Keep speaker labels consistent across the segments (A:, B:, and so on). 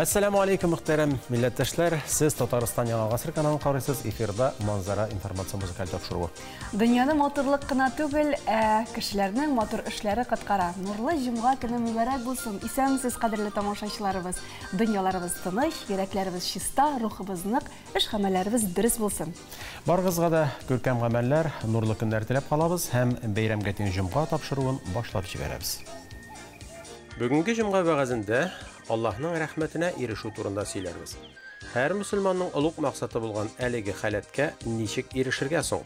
A: Әссәламу алейкум, мөхтәрәм милләттәшләр. Сез Татарстан Яңа Гасыр каналын карыйсыз. Эфирда Манзара информация музыкаль тапшыруы.
B: Дөньяны матурлык кына түгел, ә кешеләрнең матур эшләре коткара. Нурлы җомга көне мөбарәк булсын. Исәнмесез, кадерле тамашачыларыбыз. Дөньяларыбыз тыныч, йөрәкләребез чиста, рухыбыз нык, эш гамәлләребез дөрес булсын.
A: Барыгызга да күркәм гамәлләр, нурлы көннәр теләп калабыз һәм бәйрәмгә тиң җомга тапшыруын башлап җибәрәбез. Бүгенге җомга вәгазендә Аллаһның рәхмәтенә ирешү турында сөйләрбез. Һәр мөселманның олуг максаты булган әлеге халәткә ничек ирешергә соң?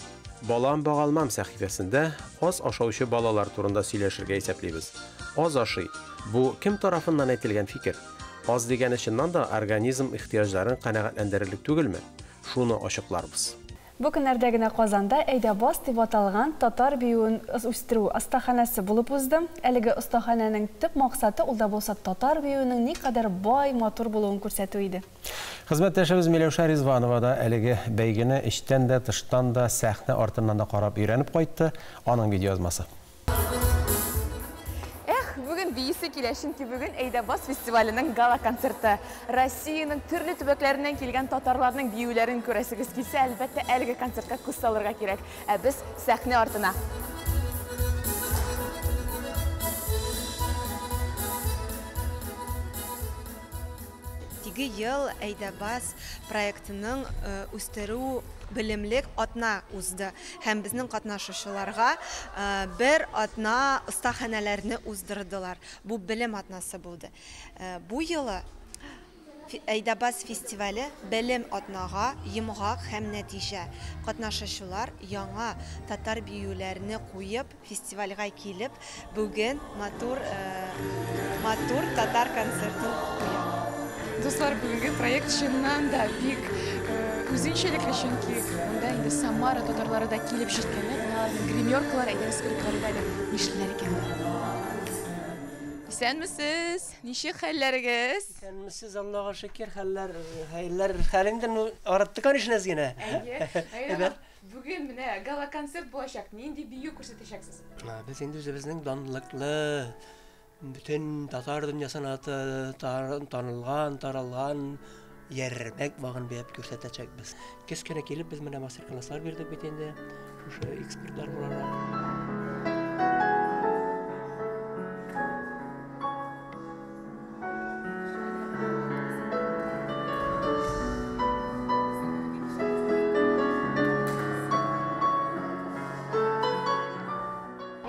A: Балам багалмам сәхифәсендә аз ашаучы балалар турында сөйләшергә исәплибез. Аз ашый. Бу кем тарафыннан әйтелгән фикер? Аз дигәне чыннан да организм ихтыяҗларын канәгатьләндерерлек түгелме? Шуны ачыкларбыз.
B: Бу көннәрдә генә Казанда Әйдә бас дип аталган татар биюен үстерү остаханәсе булып узды. Әлеге остаханәнең төп максаты ул да булса татар биюенең никадәр бай, матур булуын күрсәтү иде.
A: Хезмәттәшебез Миләүшә Ризванова да әлеге бәйгене эчтән дә, тыштан да, сәхнә артыннан да карап өйрәнеп кайтты. Аның видеоязмасы.
C: Эх, бүген биисе килә, чөнки бүген Әйдә бас фестиваленең гала-концерты. Россиянең төрле төбәкләреннән килгән татарларның биюләрен күрәсегез килсә, әлбәттә, әлеге концертка күз салырга кирәк. Ә без сәхнә артына.
D: Теге ел Әйдә бас проектының үстерү белемлек атна узды һәм безнең катнашучыларга бер атна остаханәләрне уздырдылар. Бу белем атнасы булды. Бу елы Әйдә бас фестивале белем атнага йомгак һәм нәтиҗә. Катнашучылар яңа татар биюләрне куеп фестивальгә килеп, бүген матур матур татар концертын куялар.
E: Дуслар, бүгенге проект чыннан да бик үзенчәлекле, чөнки монда инде Самара татарлары да килеп җиткәннәр. Аларның гримеркалары, әйдәгез күреп карыйк әле, нишлиләр икән. Исәнмесез, ничек хәлләрегез?
F: Исәнмесез, Аллага шөкер, хәлләр, хәлләр, хәл инде, ну, арытты, конечно, әз генә.
E: Әйе. Әйе, бүген менә гала-концерт булачак. Нинди бию күрсәтәчәксез?
F: Без инде үзебезнең данлыклы, бөтен татар дөньясына танылган, таралган Ярмәк багын биеп күрсәтәчәкбез. Көз көне килеп без менә мастер-класслар бирдек бит инде, шушы экспертлар буларак.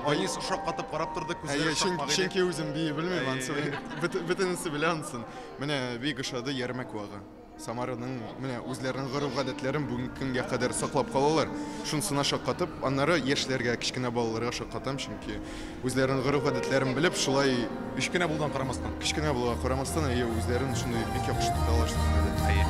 G: Айнис шаккатып карап торды, күзләре шакмак иде.
H: Чөнки үзем бии белмим, ансы бөтенесе белә ансын. Менә бик ошады Ярмәк вагы. Самараның менә үзләренең гореф-гадәтләрен бүгенге көнгә кадәр саклап калалар. Шунысына шаккатып, аннары яшьләргә, кечкенә балаларга шаккатам, чөнки үзләренең гореф-гадәтләрен белеп, шулай
G: кечкенә булудан карамастан.
H: Кечкенә булуга карамастан, әйе, үзләрен шундый бик яхшы тоталар сәхнәдә.
G: Әйе.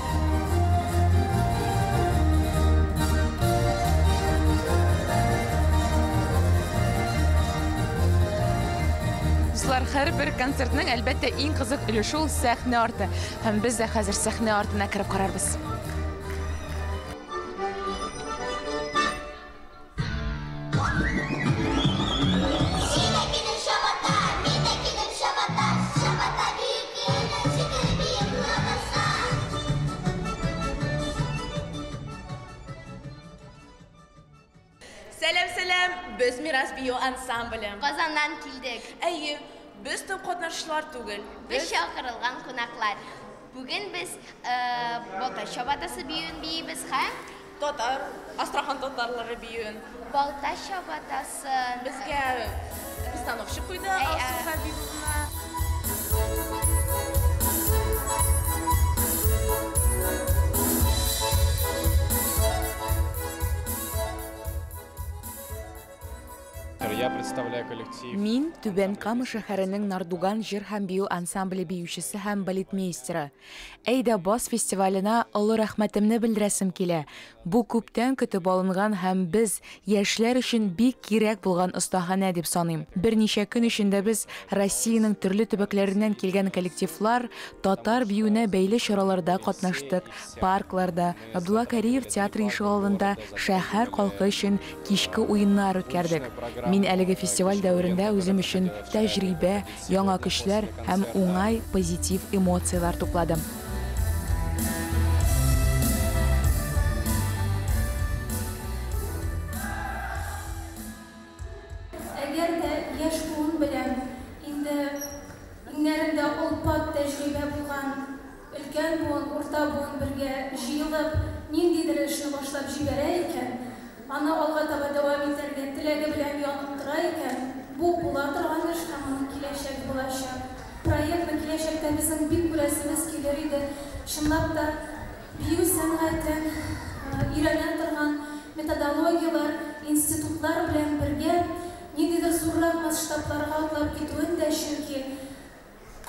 E: Дуслар, һәрбер концертның, әлбәттә, иң кызык өлеше ул сәхнә арты. Һәм без дә хәзер сәхнә артына кереп карарбыз. Сәлам, сәлам! Без Мирас бию ансамбле.
I: Казаннан килдек.
E: Әйе, без төп катнашучылар түгел.
I: Без чакырылган кунаклар. Бүген без Балта чабатасы биюен биибез һәм
E: татар, Астрахань татарлары биюен.
I: Балта чабатасы.
E: Безгә постановщик куйды Алсу Хабибовна.
J: Я представляю представляю коллектив.
E: Мин Түбән Кама шәһәренең Нардуган җыр һәм бию ансамбле биючесе һәм балетмейстеры. Әйдә бас фестиваленә олы рәхмәтемне белдерәсем килә. Бу күптән көтеп алынган һәм без яшьләр өчен бик кирәк булган остаханә дип саныйм. Берничә көн эчендә без Россиянең төрле төбәкләреннән килгән коллективлар татар биюенә бәйле чараларда катнаштык. Паркларда, Абдулла Кариев театры ишегалдында шәһәр халкы өчен кичке уеннар үткәрдек. Мин әлеге фестиваль дәверендә үзем өчен тәҗрибә, яңа көчләр һәм уңай позитив эмоцияләр тупладым.
K: Әгәр дә яшь буын белән инде иңнәрендә олпат тәҗрибә булган өлкән буын, урта буын бергә җыелып, ниндидер эшне башлап җибәрә икән, аны алга таба дәвам итәргә теләге белән янып тора икән, бу була торган эш һәм аның киләчәге булачак. Проектны киләчәктә безнең бик күрәсебез килер иде. Чынлап та бию сәнгатен өйрәнә торган методологияләр, институтлар белән бергә ниндидер зуррак масштабларга атлап китүен дә, чөнки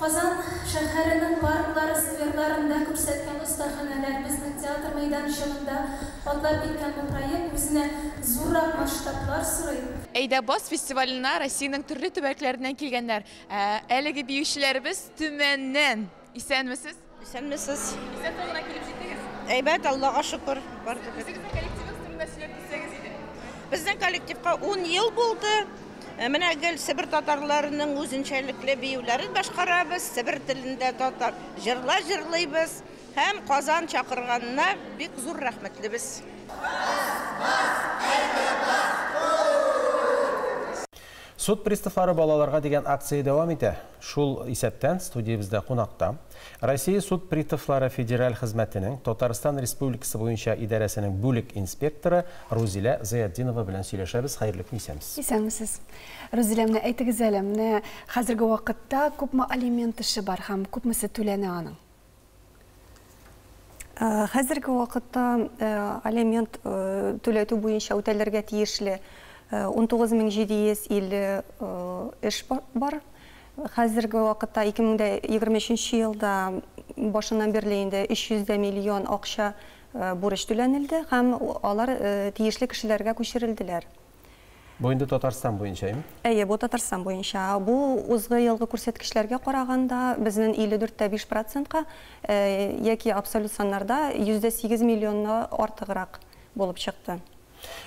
K: Казан шәһәренең парклары, скверларында күрсәткән остаханәләр, безнең театр мәйданчыгында атлап киткән бу проект үзенә зуррак масштаблар сорый.
C: Әйдә бас фестиваленә Россиянең төрле төбәкләреннән килгәннәр. Әлеге биючеләребез Төмәннән. Исәнмесез?
L: Исәнмесез.
C: Исән гына килеп җиттегез?
L: Әйбәт, Аллага шөкер.
C: Үзегезнең коллективыгыз турында сөйләп китсәгез иде.
L: Безнең коллективка 10 ел булды. Менә гел Себер татарларының үзенчәлекле биюләрен башкарабыз, Себер телендә татар җырлар җырлыйбыз һәм Казан чакырганына бик зур рәхмәтлебез.
A: Суд приставлары балаларга дигән акция дәвам итә. Шул исәптән студиябездә кунакта Россия суд приставлары федераль хезмәтенең Татарстан Республикасы буенча идарәсенең бүлек инспекторы Рузилә Зыятдинова белән сөйләшәбез. Хәерле көн, исәнмесез.
B: Исәнмесез. Рузилә, менә әйтегез әле, менә хәзерге вакытта күпме алимент эше бар һәм күпмесе түләнә аның?
D: Хәзерге вакытта алимент түләтү буенча үтәлергә тиешле 19750 эш бар. Хәзерге вакытта 2023 елда башыннан бирле инде 300 миллион акча бурыч түләнелде һәм алар тиешле кешеләргә күчерелделәр.
A: Бу инде Татарстан буенча, әйме?
D: Әйе, бу Татарстан буенча. Бу узгы елгы күрсәткечләргә караганда безнең 54,5%-ка яки абсолют саннарда 108 миллионнан артыграк булып чыкты.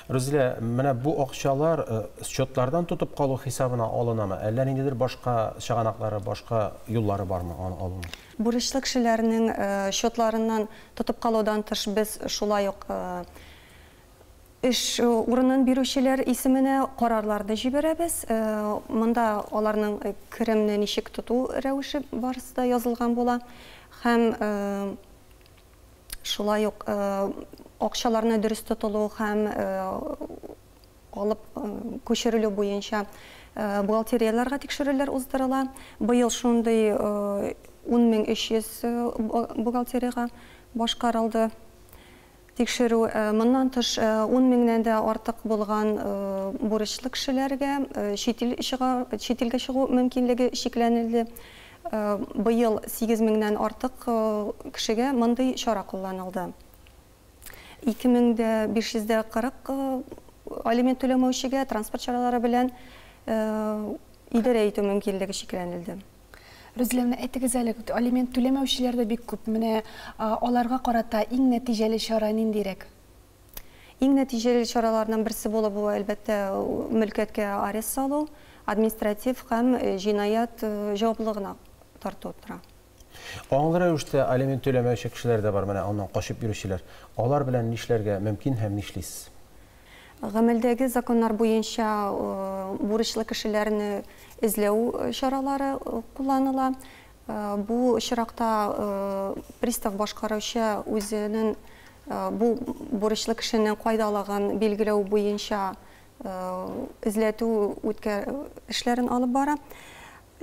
A: Рузилә, менә бу акчалар счетлардан тотып калу хисабына алынамы? Әллә ниндидер башка чыганаклары, башка юллары бармы аны алуның?
D: Бурычлы кешеләрнең счетларыннан тотып калудан тыш без шулай ук эш урынын бирүчеләр исеменә карарларны җибәрәбез. Монда аларның керемне ничек тоту рәвеше барысы да язылган була. Һәм шулай ук акчаларны дөрес тотылу һәм алып күчерелү буенча бухгалтерияләргә тикшерүләр уздырыла. Быел шундый 10300 бухгалтериягә башкарылды тикшерү. Моннан тыш 10 меңнән дә артык булган бурычлы кешеләргә чит илгә чыгу мөмкинлеге чикләнелде. Быел 8 меңнән артык кешегә мондый чара кулланылды. 2540 алимент түләмәүчегә транспорт чаралары белән идарә итү мөмкинлеге чикләнелде.
B: Рузилә, менә әйтегез әле, алимент түләмәүчеләр дә бик күп. Менә аларга карата иң нәтиҗәле чара ниндирәк?
D: Иң нәтиҗәле чараларның берсе булып бу, әлбәттә, мөлкәткә арест салу, административ һәм җинаять җаваплылыгына тарту тора.
A: Аңлы рәвештә алимент түләмәүче кешеләр дә бар, менә аннан качып йөрүчеләр. Алар белән нишләргә мөмкин һәм нишлисез?
D: Гамәлдәге законнар буенча бурычлы кешеләрне эзләү чаралары кулланыла. Бу очракта пристав башкаручы үзенең бу бурычлы кешенең кайдалыгын билгеләү буенча эзләтү эшләрен алып бара,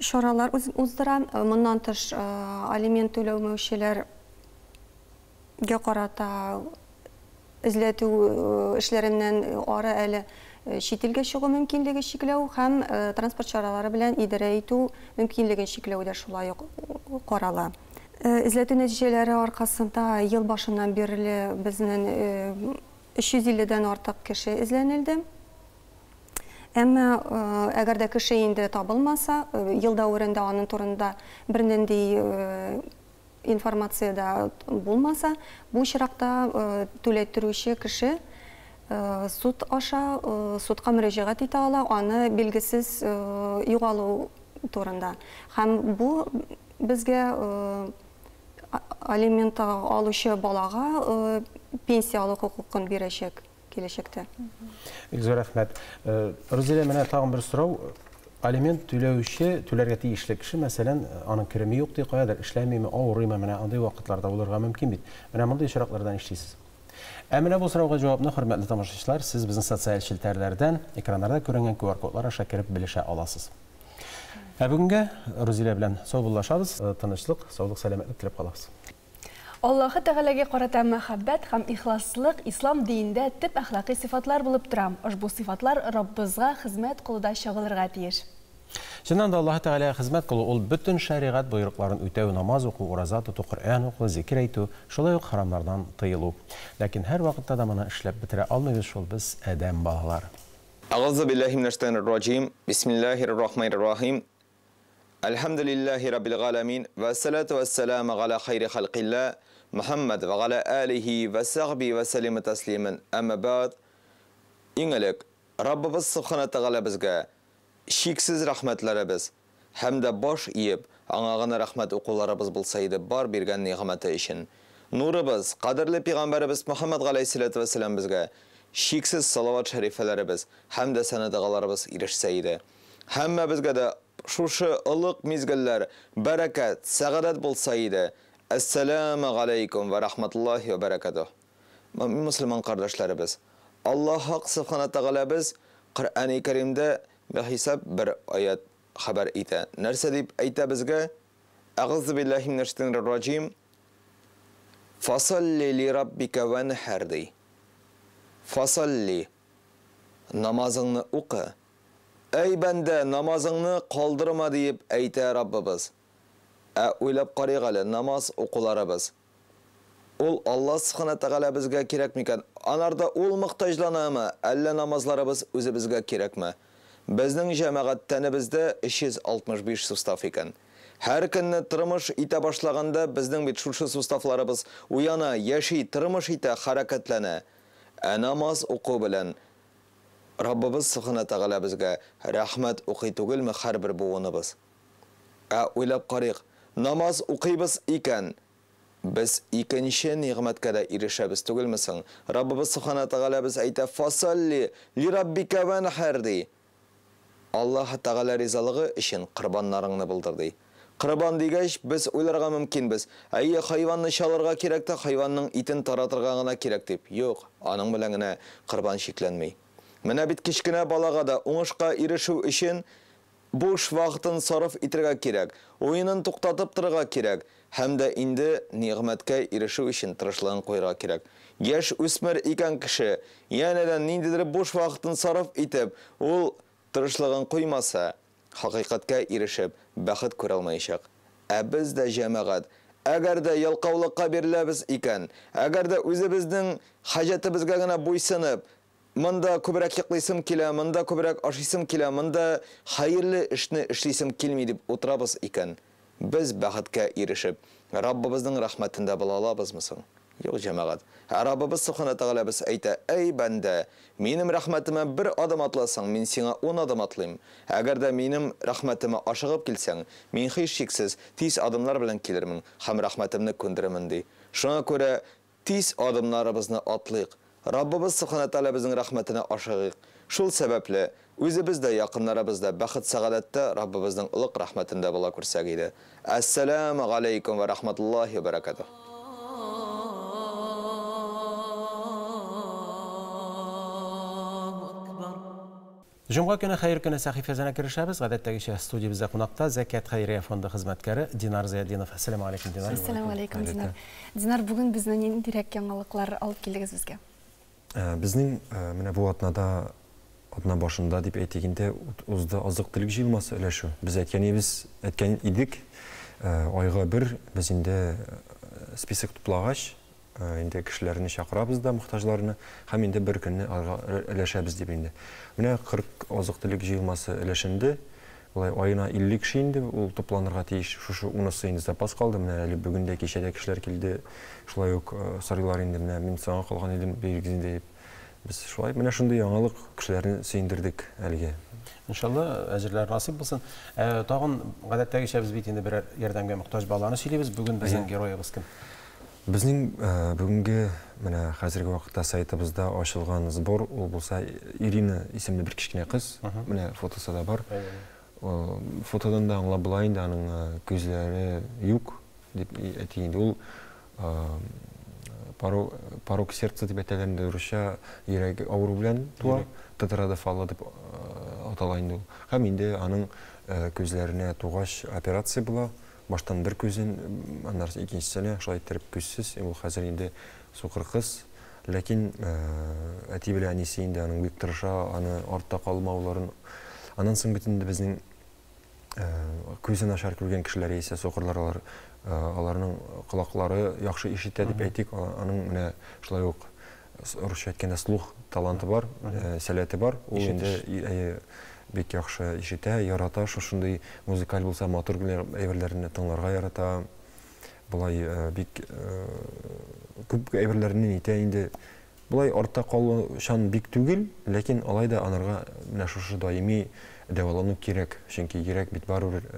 D: чаралар уздыра. Моннан тыш алимент түләмәүчеләргә карата эзләтү эшләреннән ары әле чит илгә чыгу мөмкинлеге чикләү һәм транспорт чаралары белән идарә итү мөмкинлеген чикләү дә шулай ук карала. Эзләтү нәтиҗәләре аркасында ел башыннан бирле безнең 350-дән артык кеше эзләнелде. Әмма әгәр дә кеше инде табылмаса, ел дәверендә аның турында бернинди информация да булмаса, бу очракта түләттерүче кеше суд аша судка мөрәҗәгать итә ала, аны билгесез югалу турында. Һәм бу безгә алимент алучы балага пенсия алу хокукын бирәчәк киләчәктә.
A: Бик зур рәхмәт. Рузилә, менә тагын бер сорау. Алимент түләүче, түләргә тиешле кеше, мәсәлән, аның кереме юк ди, каядыр эшләмиме, авырыймы, менә андый вакытларда булырга мөмкин бит. Менә мондый очракларда нишлисез? Ә менә бу сорауга җавапны, хөрмәтле тамашачылар, сез безнең социаль челтәрләрдән, экраннарда күренгән QR-кодлар аша кереп белешә аласыз. Ә бүгенгә Рузилә белән саубуллашабыз. Тынычлык, саулык, сәламәтлек теләп калабыз.
B: Аллаһы Тәгаләгә карата мәхәббәт һәм ихласлык ислам диендә төп әхлакый сыйфатлар булып тора. Ошбу сыйфатлар Раббызга хезмәт кылуда чагылырга тиеш.
A: Чыннан да Аллаһы Тәгаләгә хезмәт кылу ул бөтен шәригать боерыкларын үтәү, намаз уку, ураза тоту, Коръән уку, зикер әйтү, шулай ук харамнардан тыелу. Ләкин һәрвакытта да моны эшләп бетерә алмыйбыз шул без, адәм балалары.
J: Әгъузу биллаһи минәш-шайтанир раҗим. Бисмиллаһир рахманир рахим. Әлхәмдүлилләһи раббил галәмин, вәссәлату вәссәламу галә хайри халкилла, Мөхәммәд вә галә алихи вә сәхби вә сәллима тәслимән, әмма бәгъд. Иң элек, Раббыбыз Сүбхәнә Тәгалә безгә чиксез рәхмәтләребез һәм дә баш иеп, Аңа гына рәхмәт укуларыбыз булса иде бар биргән нигъмәте өчен. Нурыбыз, кадерле пигамбәребез Мөхәммәд галәйһиссәләтү вәссәлам безгә чиксез салават шәрифәләребез һәм дә сәна-догаларыбыз ирешсә иде. Һәммәбезгә дә шушы олуг мизгелләр бәрәкәт, сәгадәт булса иде. Әссәләмә галәйкүм вә рахматуллаһи вә бәрәкәтүһ. Мөэмин мөселман кардәшләребез! Аллаһ Хак Сүбхәнә Тәгаләбез Коръәни Кәримдә бихисап бер аять хәбәр итә. Нәрсә дип әйтә безгә? Әгъузу биллаһи минәш шайтанир раҗим. Фасалли ли раббика вәнхәр ди. Фасалли. Намазыңны укы. Әй бәндә, намазыңны калдырма диеп әйтә Раббыбыз. Ә уйлап карыйк әле, намаз укуларыбыз ул Алла Сүбхәнә Тәгалә безгә кирәк микән? Анарда ул мохтаҗланамы, әллә намазларыбыз үзебезгә кирәкме? Безнең җәмәгать тәнебездә 365 сустав икән. Һәр көнне тормыш итә башлаганда безнең бит шушы суставларыбыз уяна, яши, тормыш итә, хәрәкәтләнә. Ә намаз уку белән Раббыбыз Сүбхәнә Тәгалә безгә рәхмәт укый түгелме һәрбер буыныбыз? Ә уйлап карыйк, намаз укыйбыз икән, без икенче нигъмәткә дә ирешәбез түгелме соң? Раббыбыз Сүбхәнә Тәгаләбез әйтә, Фасалли лираббикә вәнхәр, ди. Аллаһ Тәгалә ризалыгы өчен корбаннарыңны булдыр, ди. Корбан дигәч, без уйларга мөмкинбез, әйе, хайванны чалырга кирәк тә, хайванның итен таратырга гына кирәк дип. Юк, аның белән генә корбан чикләнми. Менә бит кечкенә балага да уңышка ирешү өчен буш вакытын сарыф итергә кирәк, уенын туктатып торырга кирәк һәм дә инде нигъмәткә ирешү өчен тырышлыгын куерга кирәк. Яшь үсмер икән кеше, янәдән ниндидер буш вакытын сарыф итеп, ул тырышлыгын куймаса, хакыйкатькә ирешеп, бәхет күрә алмаячак. Ә без дә, җәмәгать, әгәр дә ялкаулыкка биреләбез икән, әгәр дә үзебезнең хаҗәтебезгә генә буйсынып, монда күбрәк йоклыйсым килә, монда күбрәк ашыйсым килә, монда хәерле эшне эшлисем килми дип утырабыз икән, без бәхеткә ирешеп, Раббыбызның рәхмәтендә була алабызмы соң? Юк, җәмәгать. Ә Раббыбыз Сүбхәнә Тәгаләбез әйтә, Әй, бәндә! Минем рәхмәтемә бер адым атласаң, мин сиңа ун адым атлыйм. Әгәр дә минем рәхмәтемә ашыгып килсәң, мин һичшиксез тиз адымнар белән килермен һәм рәхмәтемне күндерермен, ди. Шуңа күрә тиз адымнарыбызны атлыйк. Раббыбыз Сүбхәнә Тәгаләбезнең рәхмәтенә ашыгыйк. Шул сәбәпле, үзебез дә, якыннарыбыз да бәхет-сәгадәттә Раббыбызның олуг рәхмәтендә була күрсәк иде. Әссәләмү галәйкүм вә рахматуллаһи вә бәрәкәтүһ.
A: Җомга көне хәер көне сәхифәсенә керешәбез. Гадәттәгечә студиябездә кунакта Зәкят хәйрия фонды хезмәткәре Динар Зыятдинов. Әссәламү алейкум, Динар.
B: Әссәламү алейкум, Динар. Динар, бүген безне ниндирәк яңалыклар алып килдегез безгә?
M: Безнең менә бу атнада атна башында дип әйтик инде, узды азык-төлек җыелмасы өләшү. Без әйткәнебез, әйткән идек, айга бер без инде список туплагач, инде кешеләрне чакырабыз да, мохтаҗларны, һәм инде бер көнне аларга өләшәбез дип инде. Менә 40 азык-төлек җыелмасы өләшенде. Болай аена 50 кеше инде ул тупланырга тиеш. Шушы унысы инде запас калды. Менә әле бүген дә, кичә дә кешеләр килде. Шулай ук сорыйлар инде, менә мин соңга калган идем, бирегез инде дип. Без шулай менә шундый яңалык, кешеләрне сөендердек әлегә.
A: Иншалла, әҗерләр насыйп булсын. Ә, тагын гадәттәгечә без бит инде берәр ярдәмгә мохтаҗ баланы сөйлибез. Бүген безнең героебыз кем?
M: Безнең бүгенге менә хәзерге вакытта сайтыбызда ачылган сбор ул булса Ирина исемле бер кечкенә кыз. Менә фотосы да бар. Фотодан да аңлап була инде, аның күзләре юк дип әйтик инде. Ул порок сердца дип әйтәләр инде русча, йөрәк авыру белән туа, тетрада фалла дип атала инде ул. Һәм инде аның күзләренә тугач операция була. Баштан бер күзен, аннары икенчесенә, шулай иттереп күзсез. Ул хәзер инде сукыр кыз. Ләкин әти белән әнисе инде аның бик тырыша, аны артта калмауларын. Аннан соң бит инде безнең күзе начар күргән кешеләр яисә сукырлар, алар аларның колаклары яхшы ишетә дип әйтик, аның менә шулай ук русча әйткәндә слух таланты бар, сәләте бар. Ул инде бик яхшы ишетә, ярата шушындый музыкаль булса, матур әйберләрне тыңларга ярата. Болай бик күп әйберләрне нитә инде. Болай артта калучан бик түгел, ләкин алай да анарга менә шушы даими дәвалану кирәк. Чөнки йөрәк бит барыбер,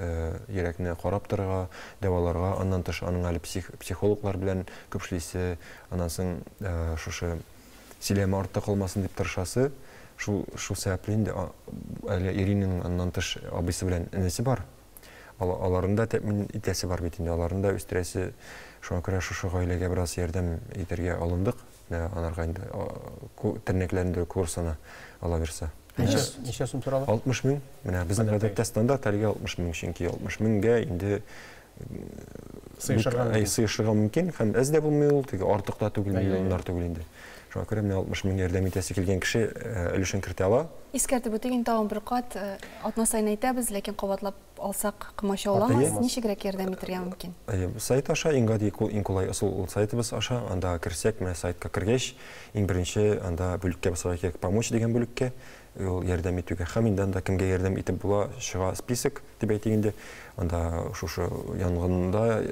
M: йөрәкне карап торырга, дәваларга, аннан тыш аның әле психологлар белән күп эшлисе, аннан соң шушы сөйләме артта калмасын дип тырышасы. Шул шул сәбәпле инде әле Иринаның аннан тыш абыйсы белән энесе бар. Аларны да тәэмин итәсе бар бит инде, аларны да үстерәсе. Шуңа күрә шушы гаиләгә бераз ярдәм итәргә алындык. Менә анарга инде тернәкләндерү курсына ала бирсә.
A: Ничә сум сорала?
M: 60 мең. Менә безнең гадәттә стандарт әлегә 60 мең, чөнки 60 меңгә инде
A: сыешырга мөмкин.
M: Сыешырга мөмкин һәм әз дә булмый ул, теге артык та түгел, миллионнар түгел инде. Шуңа күрә менә 60 мең ярдәм итәсе килгән кеше өлешен кертә ала.
B: Искәртеп үтик инде тагын бер кат, атна саен әйтәбез, ләкин кабатлап алсак комачауламас, ничегрәк ярдәм итәргә мөмкин?
M: Сайт аша иң гади, иң кулай ысул ул сайтыбыз аша. Анда керсәк, менә сайтка кергәч, иң беренче анда бүлеккә басарга кирәк, помочь дигән бүлеккә, ул ярдәм итүгә. Һәм инде анда кемгә ярдәм итеп була, чыга список дип әйтик инде. Анда шушы янгында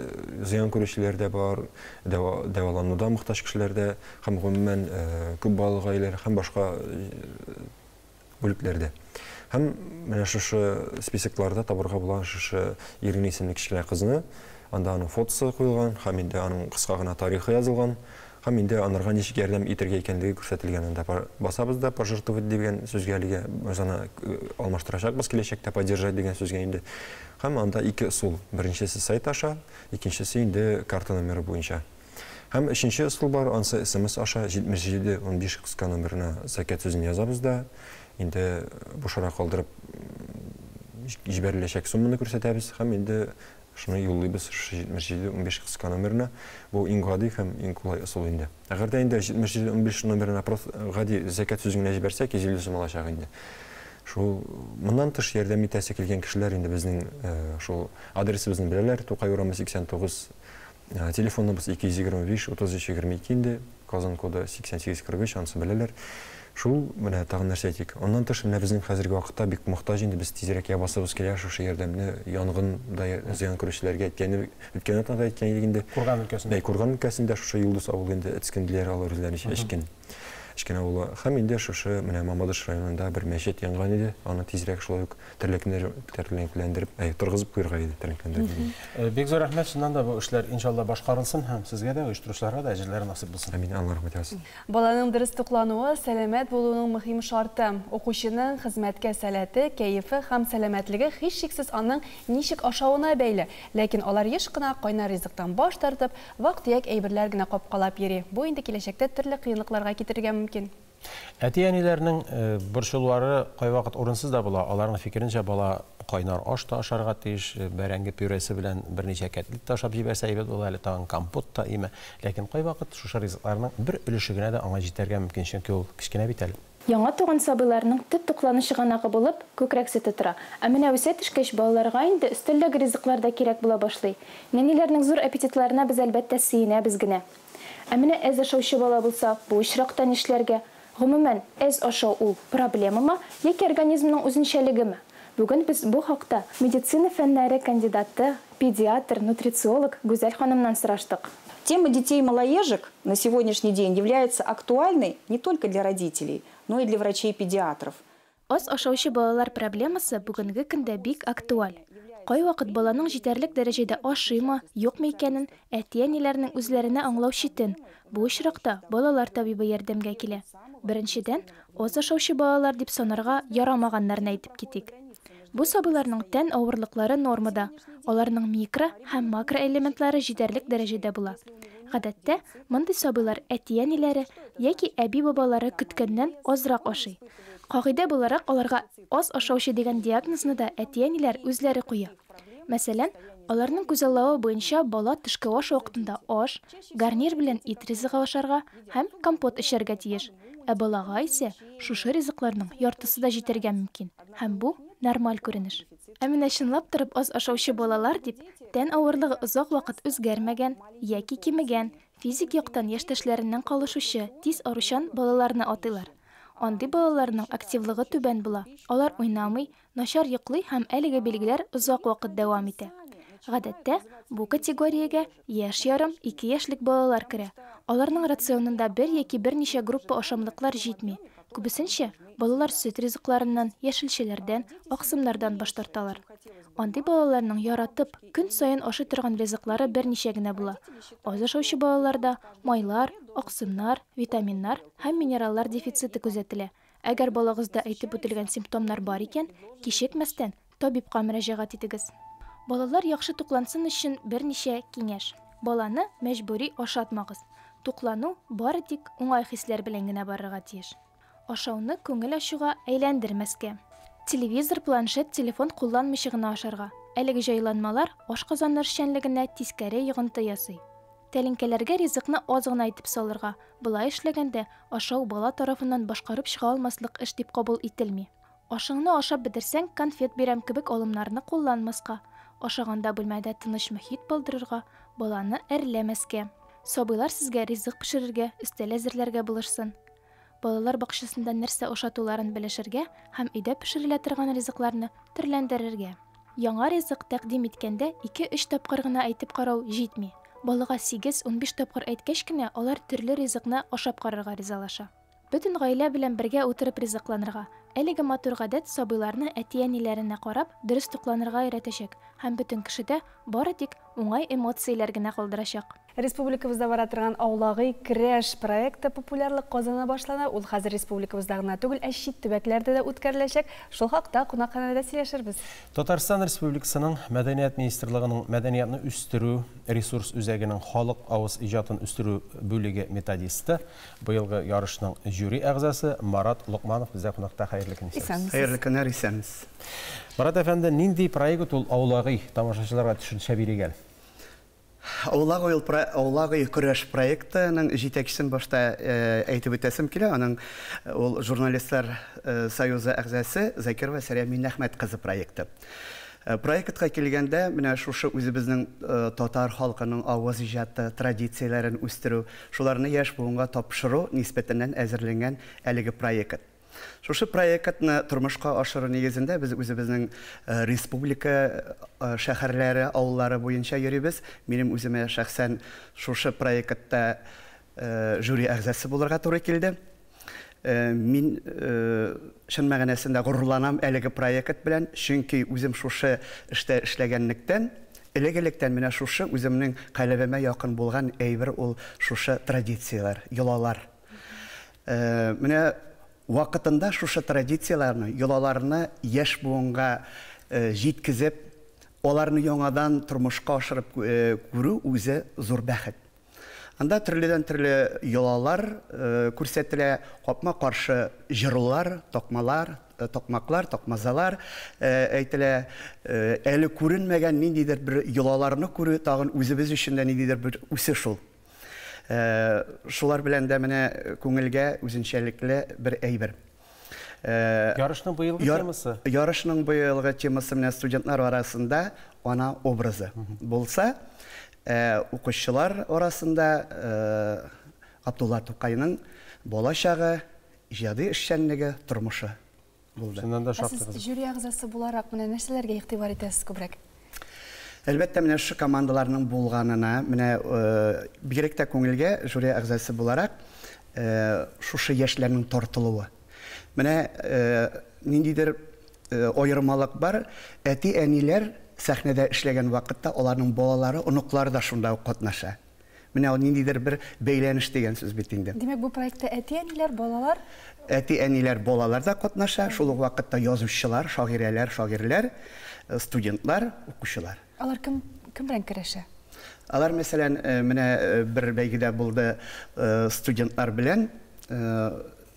M: зыян күрүчеләр дә бар, дәвалануда мохтаҗ кешеләр дә, һәм гомумән күп балалы гаиләләр һәм башка бүлекләрдә. Һәм менә шушы списокларда табарга була шушы Ирина исемле кечкенә кызны. Анда аның фотосы куелган һәм инде аның кыска гына тарихы язылган. Һәм инде анарга ничек ярдәм итәргә икәнлеге күрсәтелгән. Анда басабыз да пожертвовать дигән сүзгә әлегә без аны алмаштырачакбыз киләчәктә поддержать дигән сүзгә инде. Һәм анда ике ысул. Беренчесе сайт аша, икенчесе инде карта номеры буенча. Һәм өченче ысул бар, ансы СМС аша 77 15 кыска номерына зәкят сүзен язабыз да, инде бушарак калдырып җибәреләчәк сумманы күрсәтәбез һәм инде шуны юллыйбыз шушы 77 15 кыска номерына. Бу иң гади һәм иң кулай ысул инде. Әгәр дә инде 77 15 номерына просто гади зәкят сүзен генә җибәрсәк, 150 сум алачак инде. Шул моннан тыш ярдәм итәсе килгән кешеләр инде безнең шул адресыбызны беләләр, Тукай урамы 89, телефоныбыз 225 33 22 инде, Казан коды 88 43, анысы беләләр. Шул менә тагын нәрсә әйтик. Аннан тыш менә безнең хәзерге вакытта бик мохтаҗ инде, без тизрәк ябасыбыз килә шушы ярдәмне янгында зыян күрүчеләргә әйткән, үткән атнада әйткән идек инде.
A: Курган өлкәсендә.
M: Әй, Курган өлкәсендә шушы Йолдыз авылы инде эцкенделәр алар үзләренчә эчкен. Эчкен авылы. Һәм инде шушы менә Мамадыш районында бер мәчет янган иде. Аны тизрәк шулай ук тернәкләндереп, әй, торгызып куярга иде, тернәкләндереп.
A: Бик зур рәхмәт, чыннан да бу эшләр иншалла башкарылсын һәм сезгә дә, оештыручыларга да әҗерләре насыйп булсын.
M: Амин, Алла рәхмәт яусын.
B: Баланың дөрес туклануы сәламәт булуның мөһим шарты. Укучының хезмәткә сәләте, кәефе һәм сәламәтлеге һичшиксез аның ничек ашавына бәйле. Ләкин алар еш кына кайнар ризыктан баш тартып, вак-төяк әйберләр генә капкалап йөри. Бу инде киләчәктә төрле кыенлыкларга китерергә мөмкин.
A: Әти-әниләрнең борчылулары кайвакыт урынсыз да була. Аларның фикеренчә, бала кайнар аш та ашарга тиеш, бәрәңге пюресы белән берничә кәтлит тә ашап җибәрсә әйбәт була, әле тагын компот та име. Ләкин кайвакыт шушы ризыкларның бер өлеше генә дә аңа җитәргә мөмкин, чөнки ул кечкенә бит әле.
N: Яңа туган сабыйларның төп туклану чыганагы булып, күкрәк сөте тора. Ә менә үсә төшкәч, балаларга инде өстәлдәге ризыклар да кирәк була башлый. Нәниләрнең зур аппетитларына без, әлбәттә, сөенәбез генә. Ә менә әз ашаучы бала булса, бу очракта нишләргә? Гомумән, әз ашау ул, проблемамы яки организмның үзенчәлегеме? Бүген без бу хакта медицина фәннәре кандидаты, педиатр, нутрициолог Гүзәл ханымнан сораштык.
O: Тема детей малоежек на сегодняшний день является актуальной не только для родителей, но и для врачей-педиатров.
N: Аз ашаучы балалар проблемасы бүгенге көндә бик актуаль. Кайвакыт баланың җитәрлек дәрәҗәдә ашыймы, юкмы икәнен әти-әниләрнең үзләренә аңлау читен. Бу очракта балалар табибы ярдәмгә килә. Беренчедән, аз ашаучы балалар дип санарга ярамаганнарны әйтеп китик. Бу сабыйларның тән авырлыклары нормада, аларның микро һәм макроэлементлары җитәрлек дәрәҗәдә була. Гадәттә, мондый сабыйлар әти-әниләре яки әби-бабалары көткәннән азрак ашый. Кагыйдә буларак, аларга аз ашаучы дигән диагнозны да әти-әниләр үзләре куя. Мәсәлән, аларның күзаллавы буенча бала төшке аш вакытында аш, гарнир белән ит ризыгы ашарга һәм компот эчәргә тиеш. Ә балага исә шушы ризыкларның яртысы да җитәргә мөмкин. Һәм бу нормаль күренеш. Ә менә чынлап торып аз ашаучы балалар дип, тән авырлыгы озак вакыт үзгәрмәгән яки кимегән, физик яктан яшьтәшләреннән калышучы, тиз аручан балаларны атыйлар. Андый балаларның активлыгы түбән була. Алар уйнамый, начар йоклый һәм әлеге билгеләр озак вакыт дәвам итә. Гадәттә, бу категориягә яшь ярым, ике яшьлек балалар керә. Аларның рационында бер яки берничә группа ашамлыклар җитми. Күбесенчә, балалар сөт ризыкларыннан, яшелчәләрдән, аксымнардан баш тарталар. Андый балаларның яратып, көн саен ашый торган ризыклары берничә генә була. Аз ашаучы балаларда майлар, аксымнар, витаминнар һәм минераллар дефициты күзәтелә. Әгәр балагызда әйтеп үтелгән симптомнар бар икән, кичекмәстән табибка мөрәҗәгать итегез. Балалар яхшы туклансын өчен берничә киңәш. Баланы мәҗбүри ашатмагыз. Туклану бары тик уңай хисләр белән генә барырга тиеш. Ашауны күңел ачуга әйләндермәскә. Телевизор, планшет, телефон кулланмыйча гына ашарга. Әлеге җайланмалар ашказаны эшчәнлегенә тискәре йогынты ясый. Тәлинкәләргә ризыкны аз гына итеп салырга. Болай эшләгәндә ашау бала тарафыннан башкарып чыга алмаслык эш дип кабул ителми. Ашыңны ашап бетерсәң, конфет бирәм кебек алымнарны кулланмаска. Ашаганда бүлмәдә тыныч мохит булдырырга, баланы әрләмәскә. Сабыйлар сезгә ризык пешерергә, өстәл әзерләргә булышсын. Балалар бакчасында нәрсә ашатуларын белешергә һәм өйдә пешерелә торган ризыкларны төрләндерергә. Яңа ризык тәкъдим иткәндә 2-3 тапкыр гына әйтеп карау җитми. Балага 8-15 тапкыр әйткәч кенә алар төрле ризыкны ашап карарга ризалаша. Бөтен гаилә белән бергә утырып ризыкланырга. Әлеге матур гадәт сабыйларны әти-әниләренә карап, дөрес тукланырга өйрәтәчәк һәм бөтен кешедә бары тик уңай эмоцияләр генә калдырачак.
B: Республикабызда бара торган Аулагый көрәш проекты популярлык казана башлана. Ул хәзер республикабызда гына түгел, ә чит төбәкләрдә дә үткәреләчәк. Шул хакта кунакханәдә сөйләшербез.
A: Татарстан Республикасының Мәдәният министрлыгының мәдәниятне үстерү ресурс үзәгенең халык авыз иҗатын үстерү бүлеге методисты, быелгы ярышның жюри әгъзасы Марат Локманов бездә кунакта. Хәерле көн.
P: Хәерле көннәр, исәнмесез.
A: Марат әфәнде, нинди проект ул Аулагый? Тамашачыларга төшенчә бирик әле.
P: Аулагый көрәш проектының җитәкчесен башта әйтеп үтәсем килә. Аның ул журналистлар союзы әгъзасы Закирова Сәрия Миннәхмәт кызы проекты. Проектка килгәндә, менә шушы үзебезнең татар халкының авыз иҗаты традицияләрен үстерү, шуларны яшь буынга тапшыру нисбәтеннән әзерләнгән әлеге проект. Шушы проектны тормышка ашыру нигезендә без үзебезнең республика шәһәрләре, авыллары буенча йөрибез. Минем үземә шәхсән шушы проектта жюри әгъзасы булырга туры килде. Мин чын мәгънәсендә горурланам әлеге проект белән, чөнки үзем шушы эштә эшләгәнлектән, элек-электән менә шушы үземнең калебемә якын булган әйбер ул шушы традицияләр, йолалар. Менә вакытында шушы традицияләрне, йолаларны яшь буынга җиткезеп, аларны яңадан тормышка ашырып күрү үзе зур бәхет. Анда төрледән төрле йолалар күрсәтелә, капма-каршы җырлар, такмалар, токмаклар, токмазалар әйтелә. Әле күренмәгән ниндидер бер йолаларны күрү тагын үзебез өчен дә ниндидер бер үсеш ул. Шулар белән дә менә күңелгә үзенчәлекле бер әйбер.
A: Ярышның быелгы темасы?
P: Ярышның быелгы темасы менә студентлар арасында ана образы булса, укучылар арасында Габдулла Тукайның бала чагы, иҗади эшчәнлеге, тормышы булды.
A: Чыннан да
B: Ә сез жюри әгъзасы буларак менә нәрсәләргә игътибар итәсез күбрәк?
P: Әлбәттә, менә шушы командаларның булганына, менә бигрәк тә күңелгә жюри әгъзасы буларак шушы яшьләрнең тартылуы. Менә ниндидер аермалык бар. Әти-әниләр сәхнәдә эшләгән вакытта аларның балалары, оныклары да шунда ук катнаша. Менә ул ниндидер бер бәйләнеш дигән сүз бит инде.
B: Димәк, бу проектта әти-әниләр, балалар?
P: Әти-әниләр, балалар да катнаша, шул ук вакытта язучылар, шагыйрәләр, шагыйрьләр, студентлар, укучылар.
B: Алар кем, кем белән көрәшә?
P: Алар, мәсәлән, менә бер бәйгедә булды студентлар белән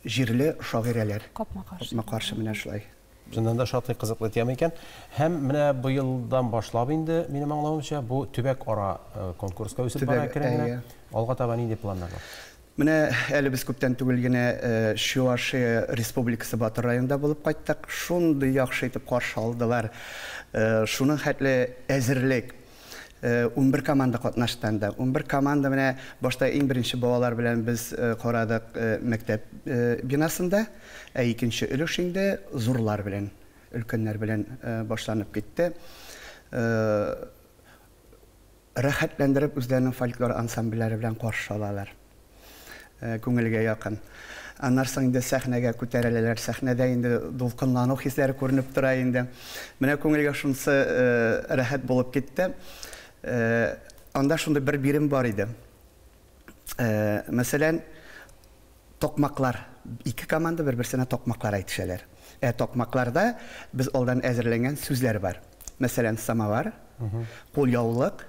P: җирле шагыйрәләр.
B: Капма-каршы.
P: Капма-каршы менә шулай.
A: Чыннан да шактый кызыклы тема икән. Һәм менә быелдан башлап инде, минем аңлавымча, бу төбәк-ара конкурска үсеп бара әкрен генә. Алга таба нинди планнар бар?
P: Менә әле без күптән түгел генә Чувашия Республикасы Батыр районында булып кайттык. Шундый яхшы итеп каршы алдылар. Шуның хәтле әзерлек. 11 команда катнашты анда. 11 команда менә башта иң беренче балалар белән без карадык мәктәп бинасында, ә икенче өлеш инде зурлар белән, өлкәннәр белән башланып китте. Рәхәтләндереп үзләренең фольклор ансамбльләре белән каршы алалар. Күңелгә якын. Аннан соң инде сәхнәгә күтәреләләр. Сәхнәдә инде дулкынлану хисләре күренеп тора инде. Менә күңелгә шунысы рәхәт булып китте. Анда шундый бер бирем бар иде. Мәсәлән, токмаклар. Ике команда бер-берсенә токмаклар әйтешәләр. Ә токмакларда без алдан әзерләнгән сүзләр бар. Мәсәлән, самовар, кулъяулык,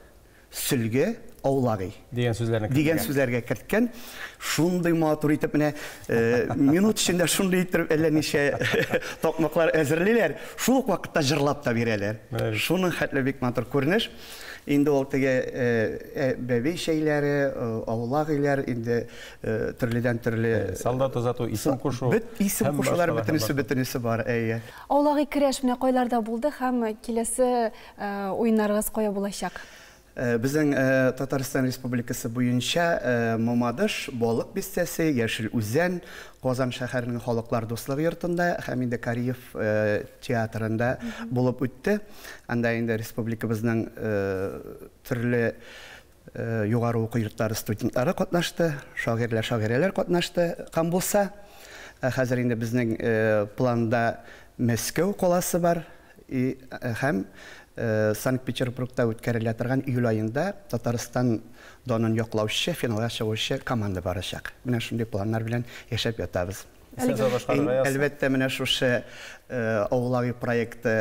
P: сөлге, аулагый.
A: Дигән сүзләрне керткән.
P: Дигән сүзләргә керткән. Шундый матур итеп менә минут эчендә шундый итеп әллә ничә токмаклар әзерлиләр. Шул ук вакытта җырлап та бирәләр. Шуның хәтле бик матур күренеш. Инде ул теге бәби чәйләре, аулагыйлар, инде төрледән төрле
A: солдат озату, исем кушу.
P: Бөт исем кушулар бөтенесе бөтенесе бар, әйе.
B: Аулагый көрәш менә кайларда булды һәм киләсе уеннарыгыз кая булачак?
P: Безнең Татарстан Республикасы буенча Мамадыш, Балык бистәсе, Яшел Үзән, Казан шәһәренең Халыклар дуслыгы йортында һәм инде Кариев театрында булып үтте. Анда инде республикабызның төрле югары уку йортлары студентлары катнашты, шагыйрьләр, шагыйрәләр катнашты. Кам булса, хәзер инде безнең планда Мәскәү каласы бар һәм Санкт-Петербургта үткәрелә торган июль аенда Татарстан данын яклаучы, финалга чыгучы команда барачак. Менә шундый планнар белән яшәп ятабыз. Әлбәттә, менә шушы аулагый проекты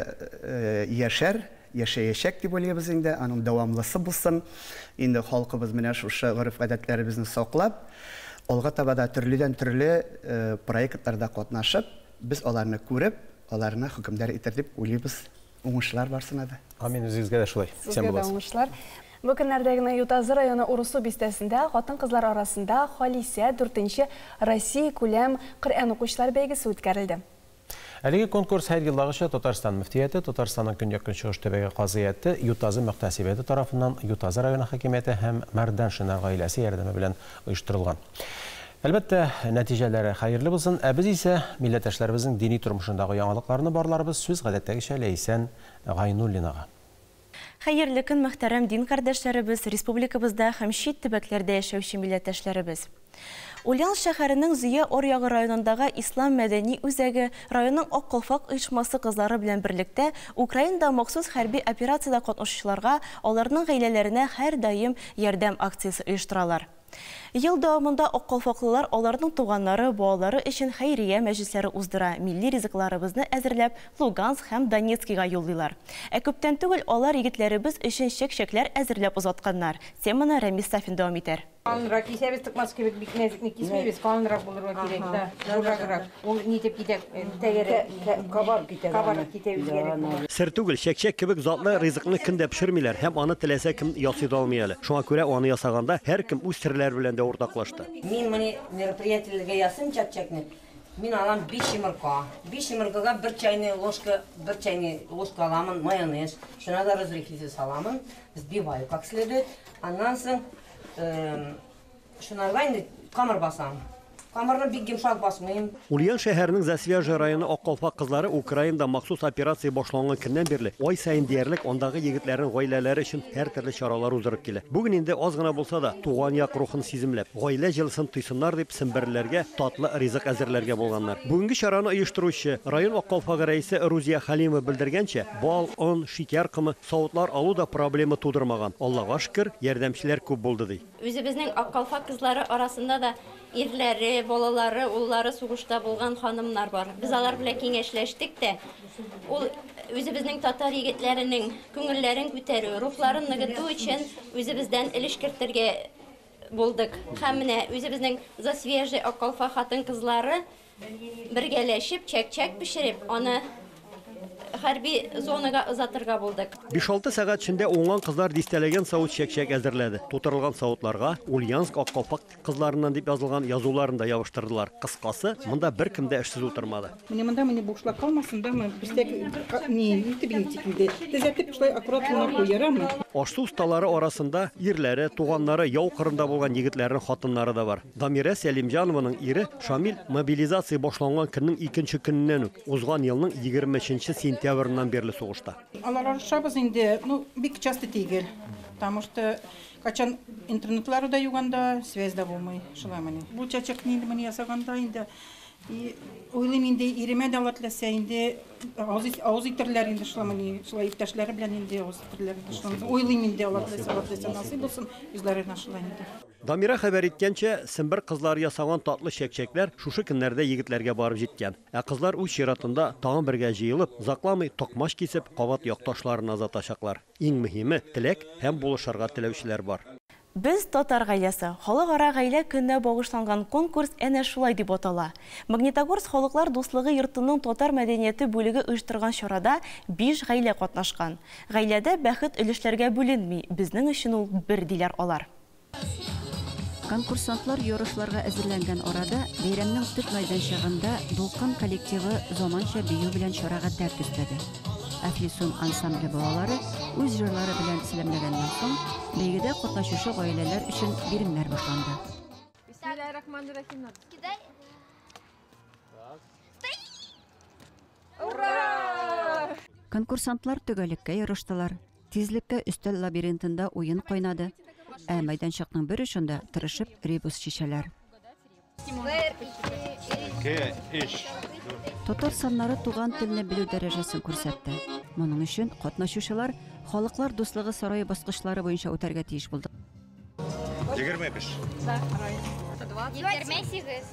P: яшәр, яшәячәк дип уйлыйбыз инде, аның дәвамлысы булсын. Инде халкыбыз менә шушы гореф-гадәтләребезне саклап, алга таба да төрледән төрле проектларда катнашып, без аларны күреп, аларны хөкемдар итер дип уйлыйбыз. Уңышлар барсына да.
A: Амин, үзегезгә дә шулай.
B: Сезгә дә уңышлар. Бу көннәрдә генә Ютазы районы Урысу бистәсендә хатын-кызлар арасында Халисә 4-нче Россия күләм Коръән укучылар бәйгесе үткәрелде.
A: Әлеге конкурс һәр елдагыча Татарстан мөфтияте, Татарстанның көньяк-көнчыгыш төбәге казыяты, Ютазы мөхтәсибәте тарафыннан Ютазы районы хакимияте һәм Мәрданшиннар гаиләсе ярдәме белән оештырылган. Әлбәттә, нәтиҗәләре хәерле булсын. Ә без исә милләттәшләребезнең дини тормышындагы яңалыкларны барларбыз. Сүз гадәттәгечә Ләйсән Гайнуллинага.
Q: Хәерле көн, мөхтәрәм дин кардәшләребез, республикабызда һәм чит төбәкләрдә яшәүче милләттәшләребез. Ульян шәһәренең Зөя Оръягы районындагы Ислам мәдәни үзәге районның Ак калфак оешмасы кызлары белән берлектә Украинада махсус хәрби операциядә катнашучыларга, аларның гаиләләренә һәрдаим ярдәм акциясе оештыралар. Ел дәвамында ак калфаклылар аларның туганнары, балалары өчен хәйрия мәҗлесләре уздыра, милли ризыкларыбызны әзерләп Луганск һәм Донецкига юллыйлар. Ә күптән түгел алар егетләребез өчен чәк-чәкләр әзерләп озатканнар. Теманы Рәмис Сафин дәвам итәр.
R: Калынрак кисәбез, тыкмас кебек бик нәзекне кисмибез, калынрак булырга кирәк, да, зурраграк. Ул нитеп китә, тәгәрә, кабарып китә. Кабарып китә үзгәреп.
S: Сер түгел, чәк-чәк кебек затлы ризыкны көн дә пешермиләр һәм аны теләсә кем ясый да алмый әле. Шуңа күрә аны ясаганда һәркем үз серләре белән дә уртаклашты.
T: Мин моны мероприятиеләргә ясыйм чәк-чәкне. Мин алам 5 йомырка. 5 йомыркага 1 чайный ложка, 1 чайный ложка аламын майонез. Шуна да разрыхлитель саламын, взбиваю как следует. Аннан соң шунарга инде камыр басам. Камырны бик йомшак басмыйм.
S: Ульян шәһәренең Засвяжье районы Ак калфак кызлары Украинада махсус операция башланган көннән бирле ай саен диярлек андагы егетләрнең гаиләләре өчен һәртөрле чаралар уздырып килә. Бүген инде аз гына булса да туган як рухын сиземләп, гаилә җылысын тойсыннар дип семберләргә татлы ризык әзерләргә булганнар. Бүгенге чараны оештыручы район Ак калфагы рәисе Рузия Халимова белдергәнчә, бал, он, шикәр комы, савытлар алу да проблема тудырмаган. Аллага шөкер, ярдәмчеләр күп булды ди.
U: Үзебезнең Ак калфак кызлары арасында да ирләре, балалары, уллары сугышта булган ханымнар бар. Без алар белән киңәшләштек тә, ул үзебезнең татар егетләренең күңелләрен күтәрү, рухларын ныгыту өчен үзебездән өлеш кертергә булдык. Һәм менә үзебезнең Засвежий Ак калфак хатын-кызлары бергәләшеп, чәк-чәк пешереп, аны хәрби зонага озатырга булдык.
S: 5-6 сәгать эчендә уңган кызлар дистәләгән савыт чәк-чәк әзерләде. Тутырылган савытларга Ульяновск Ак калфак кызларыннан дип язылган язуларын да ябыштырдылар. Кыскасы, монда беркем дә эшсез утырмады.
V: Менә монда менә бушлык калмасын да, мы бездә ни итеп инде. Төзәтеп шулай аккуратно куярамы?
S: Аш-су осталары арасында ирләре, туганнары яу кырында булган егетләрнең хатыннары да бар. Дамирә Сәлимҗанованың ире Шамил мобилизация башланган көннең икенче көненнән үк, узган елның 23 сентябреннән бирле сугышта.
V: Алар арышабыз инде, ну, бик часто түгел. Потому что качан интернетлары да юганда, связь да булмый, шулай мени. Бу чәчәкне инде менә ясаганда инде, и уйлыйм инде, иремә дә Алла теләсә инде, авыз итерләр инде шулай мени, шулай иптәшләре белән инде авыз итерләр инде шулай. Уйлыйм инде, Алла теләсә, Алла теләсә насыйп булсын, үзләренә шулай инде.
S: Дамира хәбәр иткәнчә, Сембер кызлары ясаган татлы чәкчәкләр шушы көннәрдә егетләргә барып җиткән. Ә кызлар үз чиратында тагын бергә җыелып, озакламый токмач кисеп, кабат якташларын озатачаклар. Иң мөһиме теләк һәм булышырга теләүчеләр бар.
Q: Без татар гаиләсе. Халыкара гаилә көненә багышланган конкурс әнә шулай дип атала. Магнитогорск халыклар дуслыгы йортының татар мәдәнияте бүлеге оештырган чарада 5 гаилә катнашкан. Гаиләдә бәхет өлешләргә бүленми, безнең өчен ул бер диләр алар.
W: Конкурсантлар ярышларга әзерләнгән арада бәйрәмнең төп мәйданчыгында Дулкын коллективы заманча бию белән чарага дәрт өстәде. Әфлисун ансамбле балалары үз җырлары белән сәламләгәннән соң, бәйгедә катнашучы гаиләләр өчен биремнәр башланды.
C: Бисмиллахиррахманиррахим. Кидай. Ура!
W: Конкурсантлар төгәллеккә ярыштылар. Тизлеккә өстәл лабиринтында уен кайнады. Ә мәйданчыкның бер очында тырышып ребус чишәләр. Татар саннары туган телне белү дәрәҗәсен күрсәтте. Моның өчен катнашучылар Халыклар дуслыгы сарае баскычлары буенча үтәргә тиеш булды.
G: 25.
I: 28.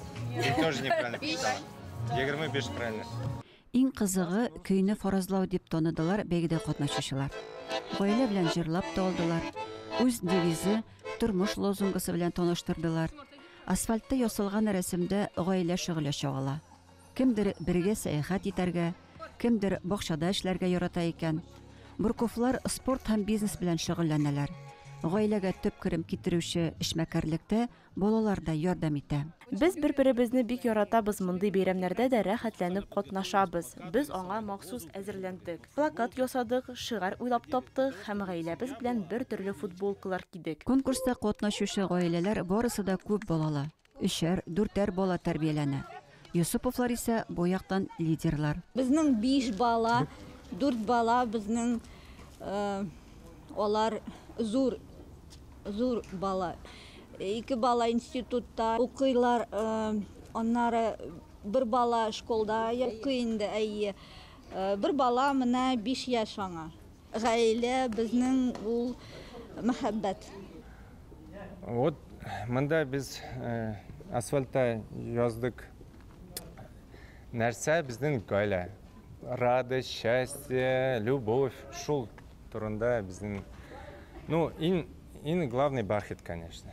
G: Тоже неправильно посчитала. 25 правильно.
W: Иң кызыгы көйне фаразлау дип таныдылар бәйгедә катнашучылар. Гаилә белән җырлап та алдылар. Үз девизы, тормыш лозунгысы белән таныштырдылар. Асфальтта ясалган рәсемдә гаилә шөгыле чагыла. Кемдер бергә сәяхәт итәргә, кемдер бакчада эшләргә ярата икән. Бурковлар спорт һәм бизнес белән шөгыльләнәләр. Гаиләгә төп керем китерүче эшмәкәрлектә балалар да ярдәм итә.
Q: Без бер-беребезне бик яратабыз, мондый бәйрәмнәрдә дә рәхәтләнеп катнашабыз. Без аңа махсус әзерләндек. Плакат ясадык, шигарь уйлап таптык һәм гаиләбез белән бер төрле футболкалар кидек.
W: Конкурста катнашучы гаиләләр барысы да күп балалы. Өчәр, дүртәр бала тәрбияләнә. Юсуповлар исә бу яктан лидерлар.
X: Безнең 5 бала, 4 бала безнең, алар зур, зур бала. 2 бала институтта укыйлар, аннары бер бала школда укый инде, әйе. Бер бала менә 5 яшь аңа. Гаилә безнең ул мәхәббәт.
Y: Вот монда без асфальтта яздык. Нәрсә безнең гаилә? Радость, счастье, любовь, шул турында безнең, ну, иң главный бәхет, конечно.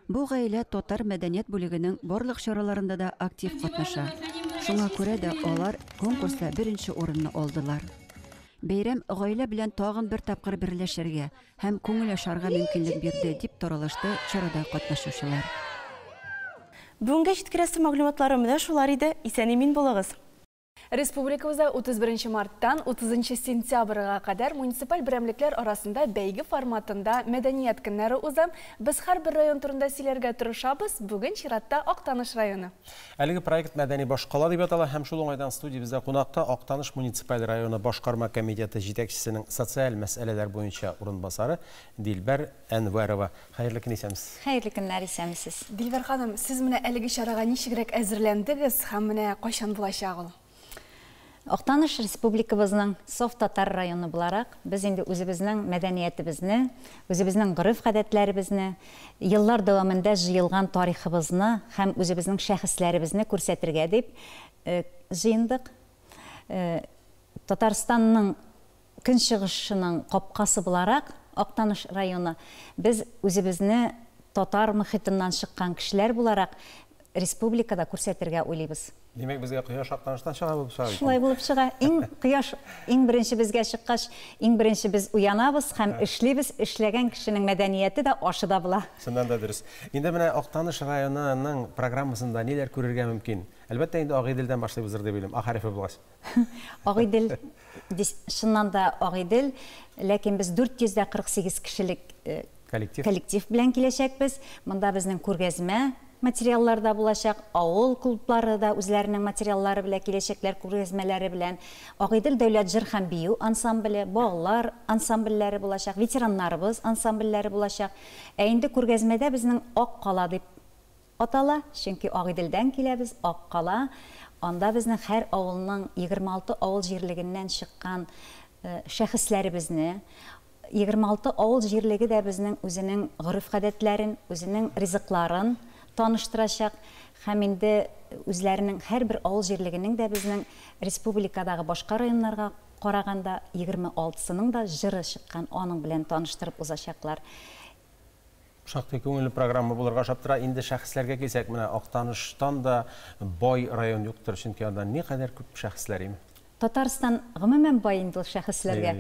W: Бу гаилә татар мәдәният бүлегенең барлык чараларында да актив катнаша. Шуңа күрә дә алар конкурста беренче урынны алдылар. Бәйрәм гаилә белән тагын бер тапкыр берләшергә һәм күңел ачарга мөмкинлек бирде, дип таралышты чарада катнашучылар.
Q: Бүгенгә җиткерәсе мәгълүматларым менә шулар иде. Исән-имин булыгыз!
B: Республикабызда 31 марттан 30 сентябрьгә кадәр муниципаль берәмлекләр арасында бәйге форматында мәдәният көннәре уза. Без һәрбер район турында сөйләргә тырышабыз. Бүген чиратта Актаныш районы.
A: Әлеге проект Мәдәни башкала дип атала һәм шул уңайдан студиябездә кунакта Актаныш муниципаль районы башкарма комитеты җитәкчесенең социаль мәсьәләләр буенча урынбасары Дилбәр Әнвәрова. Хәерле көн, исәнмесез.
E: Хәерле көннәр, исәнмесез.
B: Дилбәр ханым, сез менә әлеге чарага ничегрәк әзерләндегез һәм менә кайчан булачак ул?
E: Актаныш республикабызның саф татар районы буларак, без инде үзебезнең мәдәниятебезне, үзебезнең гореф-гадәтләребезне, еллар дәвамында җыелган тарихыбызны һәм үзебезнең шәхесләребезне күрсәтергә дип җыендык. Татарстанның көнчыгышының капкасы буларак, Актаныш районы, без үзебезне татар мохитыннан чыккан кешеләр буларак республикада күрсәтергә уйлыйбыз.
A: Димәк, безгә кояш Актаныштан чыга булып чыга бит.
E: Шулай булып чыга. Иң кояш иң беренче безгә чыккач, иң беренче без уянабыз һәм эшлибез. Эшләгән кешенең мәдәнияте дә, ашы да була.
A: Чыннан да дөрес. Инде менә Актаныш районының программасында ниләр күрергә мөмкин? Әлбәттә, инде Агыйделдән башлыйбыздыр дип уйлыйм, А хәрефе булгач.
E: Агыйдел, чыннан да Агыйдел, ләкин без 448 кешелек
A: коллектив,
E: коллектив белән киләчәкбез. Монда безнең күргәзмә материаллар да булачак, авыл клублары да үзләренең материаллары белән киләчәкләр, күргәзмәләре белән. Агыйдел дәүләт җыр һәм бию ансамбле, балалар ансамбльләре булачак, ветераннарыбыз ансамбльләре булачак. Ә инде күргәзмәдә безнең Ак кала дип атала, чөнки Агыйделдән киләбез, Ак кала. Анда безнең һәр авылның 26 авыл җирлегеннән чыккан шәхесләребезне, 26 авыл җирлеге дә безнең үзенең гореф-гадәтләрен, үзенең ризыкларын таныштырачак һәм инде үзләренең һәрбер авыл җирлегенең дә безнең республикадагы башка районнарга караганда 26сының да җыры чыккан, аның белән таныштырып узачаклар.
A: Шактый күңелле программа булырга ошап тора. Инде шәхесләргә килсәк, менә Актаныштан да бай район юктыр, чөнки анда никадәр күп шәхесләр, име?
E: Татарстан гомумән бай инде ул шәхесләргә.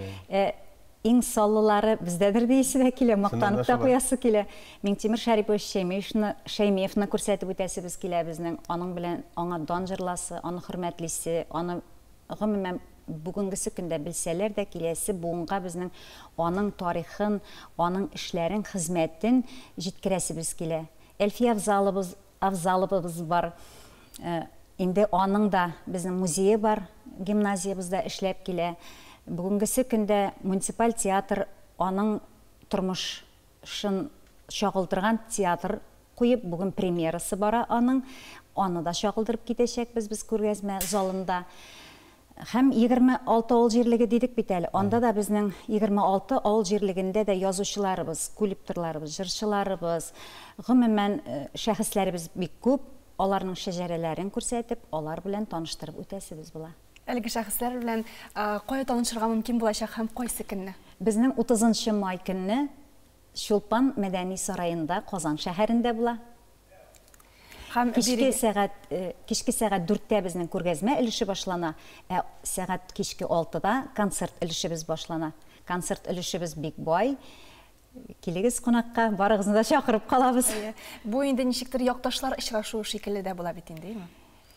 E: Иң саллылары бездәдер диесе дә килә, мактанып та куясы килә. Миңтимер Шәрипович Шәймиевны, Шәймиевны күрсәтеп үтәсебез килә безнең. Аның белән аңа дан җырласы, аны хөрмәтлисе, аны гомумән бүгенгесе көндә белсәләр дә, киләсе буынга безнең аның тарихын, аның эшләрен, хезмәтен җиткерәсебез килә. Әлфия Авзаловыз, Авзаловыбыз бар. Инде аның да безнең музее бар, гимназиябездә эшләп килә. Бүгенгесе көндә муниципаль театр аның тормышын чагылдырган театр куеп, бүген премьерасы бара аның. Аны да чагылдырып китәчәкбез без күргәзмә залында. Һәм 26 авыл җирлеге дидек бит әле. Анда да безнең 26 авыл җирлегендә дә язучыларыбыз, скульпторларыбыз, җырчыларыбыз, гомумән, шәхесләребез бик күп. Аларның шәҗәрәләрен күрсәтеп, алар белән таныштырып үтәсебез була.
B: Әлеге шәхесләр белән кая танышырга мөмкин булачак һәм кайсы көнне?
E: Безнең 30 май көнне Чулпан мәдәни сараенда Казан шәһәрендә була.
B: Һәм
E: кичке сәгать кичке сәгать 4-тә безнең күргәзмә өлеше башлана, ә сәгать кичке 6-да концерт өлешебез башлана. Концерт өлешебез бик бай. Килегез кунакка, барыгызны да чакырып калабыз.
B: Бу инде ничектер якташлар очрашуы шикелле дә була бит инде, әйеме?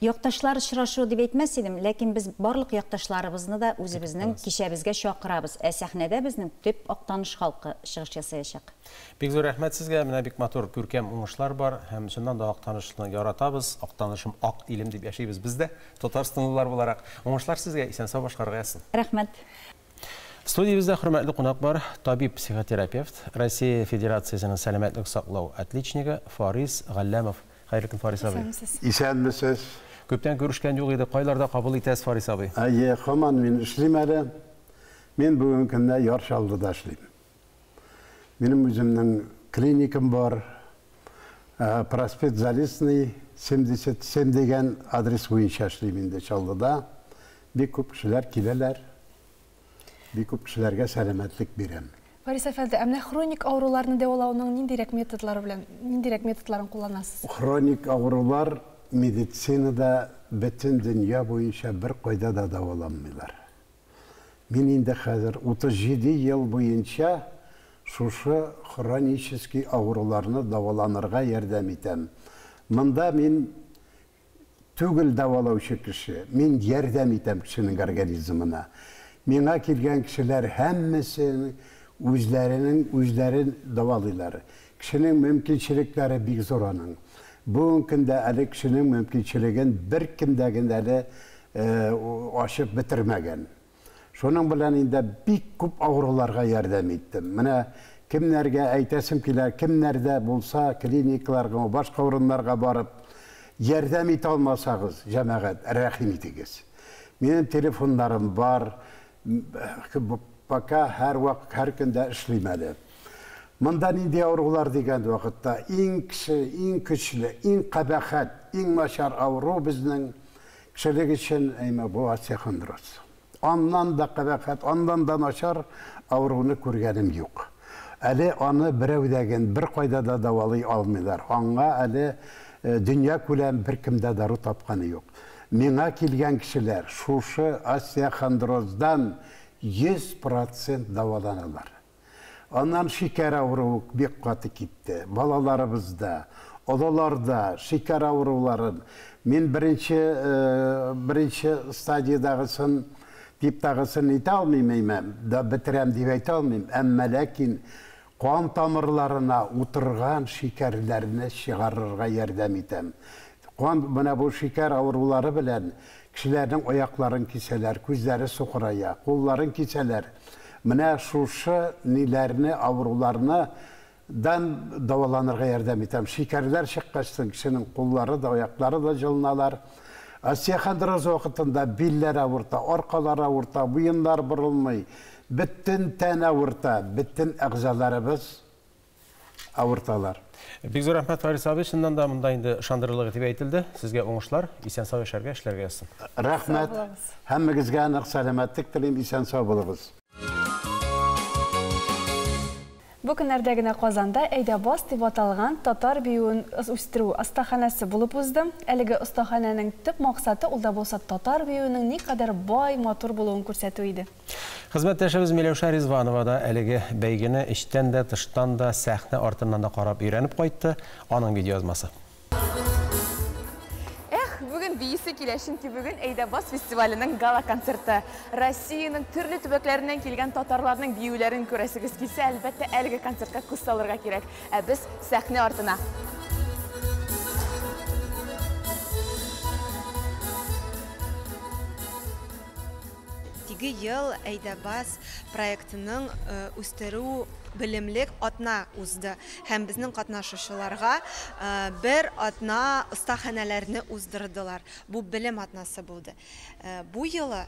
E: Якташлар очрашуы дип әйтмәс идем, ләкин без барлык якташларыбызны да үзебезнең кичәбезгә чакырабыз. Ә сәхнәдә безнең төп Актаныш халкы чыгыш ясаячак.
A: Бик зур рәхмәт сезгә. Менә бик матур, күркәм уңышлар бар. Һәм чыннан да Актанышны яратабыз. Актанышым ак илем дип яшибез без дә, татарстанлылар буларак. Уңышлар сезгә, исән-сау башкарырга язсын.
E: Рәхмәт.
A: Студиябездә хөрмәтле кунак бар, табиб-психотерапевт, Россия Федерациясенең сәламәтлек саклау отличнигы Фарис Галләмов. Хәерле көн, Фарис абый.
B: Исәнмесез.
F: Исәнмесез.
A: Күптән күрешкән юк иде. Кайларда кабул итәсез, Фарис абый?
F: Әйе, һаман мин эшлим әле. Мин бүгенге көндә Яр Чаллыда эшлим. Минем үземнең клиникам бар. Проспект Залесный, 77 дигән адрес буенча эшлим инде Чаллыда. Бик күп кешеләр киләләр. Бик күп кешеләргә сәламәтлек бирәм.
B: Фарис әфәнде, ә менә хроник авыруларны дәвалауның ниндирәк методлары белән, ниндирәк методларын кулланасыз?
F: Хроник авырулар медицинада бөтен дөнья буенча беркайда да дәваланмыйлар. Мин инде хәзер 37 ел буенча шушы хронический авыруларны дәваланырга ярдәм итәм. Монда мин түгел дәвалаучы кеше, мин ярдәм итәм кешенең организмына. Миңа килгән кешеләр һәммәсе үзләренең үзләрен дәвалыйлар. Кешенең мөмкинчелекләре бик зур аның. Бүгенге көндә әле кешенең мөмкинчелеген беркем дә генә әле ачып бетермәгән. Шуның белән инде бик күп авыруларга ярдәм иттем. Менә кемнәргә әйтәсем килә, кемнәрдә булса клиникаларга, башка урыннарга барып ярдәм итә алмасагыз, җәмәгать, рәхим итегез. Минем телефоннарым бар, пока һәрвакыт, һәр көндә эшлим әле. Монда нинди авырулар дигән вакытта иң кеше, иң көчле, иң кабахәт, иң начар авыру безнең кешелек өчен, әйме, бу остеохондроз. Аннан да кабахәт, аннан да начар авыруны күргәнем юк. Әле аны берәүдәген бер кайда да дәвалый алмыйлар. Аңа әле дөнья күләм беркем дә дару тапканы юк. Миңа килгән кешеләр шушы остеохондроздан 100% дәваланалар. Аннан шикәр авыруы бик каты китте. Балаларыбызда, олыларда шикәр авыруларын мин беренче беренче стадиядагысын типтагысын әйтә алмыйм, әймә, да бетерәм дип әйтә алмыйм. Әмма ләкин кан тамырларына утырган шикәрләрне чыгарырга ярдәм итәм. Кан менә бу шикәр авырулары белән кешеләрнең аякларын кисәләр, күзләре сукырая, кулларын кисәләр. Менә шушы ниләрне, авыруларны дан дәваланырга ярдәм итәм. Шикәрләр чыккач, кешенең куллары да, аяклары да җылыналар. Остеохондроз вакытында билләр авырта, аркалар авырта, буыннар борылмый, бөтен тән авырта, бөтен әгъзаларыбыз авырталар.
A: Бик зур рәхмәт, Фарис абый, чыннан да монда инде ышандырырлык итеп әйтелде. Сезгә уңышлар, исән-сау яшәргә, эшләргә язсын.
F: Рәхмәт. Һәммәгезгә нык сәламәтлек телим, исән-сау булыгыз.
B: Бу көннәрдә генә Казанда Әйдә бас дип аталган татар биюен үстерү остаханәсе булып узды. Әлеге остаханәнең төп максаты ул да булса татар биюенең никадәр бай, матур булуын күрсәтү иде.
A: Хезмәттәшебез Миләүшә Ризванова да әлеге бәйгене эчтән дә, тыштан да, сәхнә артыннан да карап өйрәнеп кайтты. Аның видеоязмасы.
C: Эх, бүген биисе килә, чөнки бүген Әйдә бас фестиваленең гала-концерты. Россиянең төрле төбәкләреннән килгән татарларның биюләрен күрәсегез килсә, әлбәттә, әлеге концертка күз салырга кирәк. Ә без сәхнә артына.
D: Теге ел Әйдә бас проектының үстерү белемлек атна узды һәм безнең катнашучыларга бер атна остаханәләрне уздырдылар. Бу белем атнасы булды. Бу елы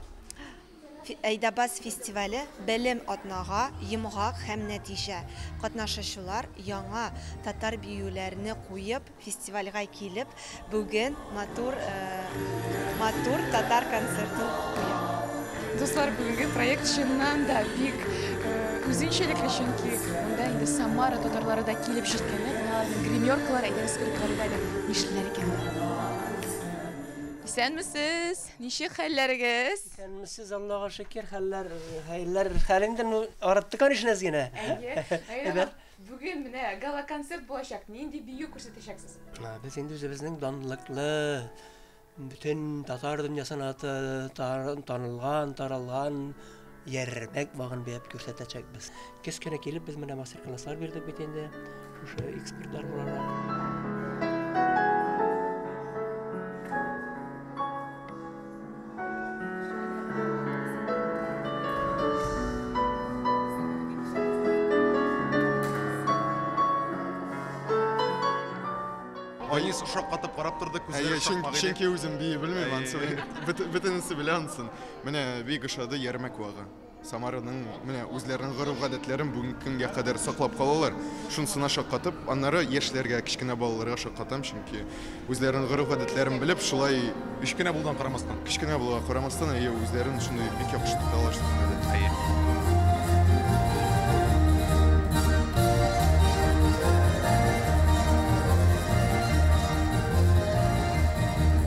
D: Әйдә бас фестивале белем атнага йомгак һәм нәтиҗә. Катнашучылар яңа татар биюләрне куеп фестивальгә килеп, бүген матур матур татар концертын куя.
H: Дуслар, бүгенге проект чыннан да бик үзенчәлекле, чөнки монда инде Самара татарлары да килеп җиткәннәр. Менә аларның гримеркалары, әйдәгез күреп карыйк әле, нишлиләр икән алар. Исәнмесез, ничек хәлләрегез?
J: Исәнмесез, Аллага шөкер, хәлләр, хәлләр, хәл инде, ну, арытты, конечно, әз генә.
H: Әйе, әйе. Бүген менә гала-концерт булачак. Нинди бию күрсәтәчәксез?
J: Без инде үзебезнең данлыклы, бөтен татар дөньясына танылган, таралган Ярмәк багын биеп күрсәтәчәкбез. Көз көне килеп без менә мастер-класслар бирдек бит инде, шушы экспертлар буларак.
K: Айнис шаккатып карап торды, күзләре
L: Әйе,
K: шакмак иде.
L: чөнки үзем бии белмим ансын. Бөтенесе белә ансын. Менә бик ошады Ярмәк вагы. Самараның менә үзләренең гореф-гадәтләрен бүгенге көнгә кадәр саклап калалар. Шунысына шаккатып, аннары яшьләргә, кечкенә балаларга шаккатам, чөнки үзләренең гореф-гадәтләрен белеп, шулай
K: кечкенә булудан карамастан,
L: кечкенә булуга карамастан, әйе, үзләрен шундый бик яхшы тоталар сәхнәдә.
K: Әйе.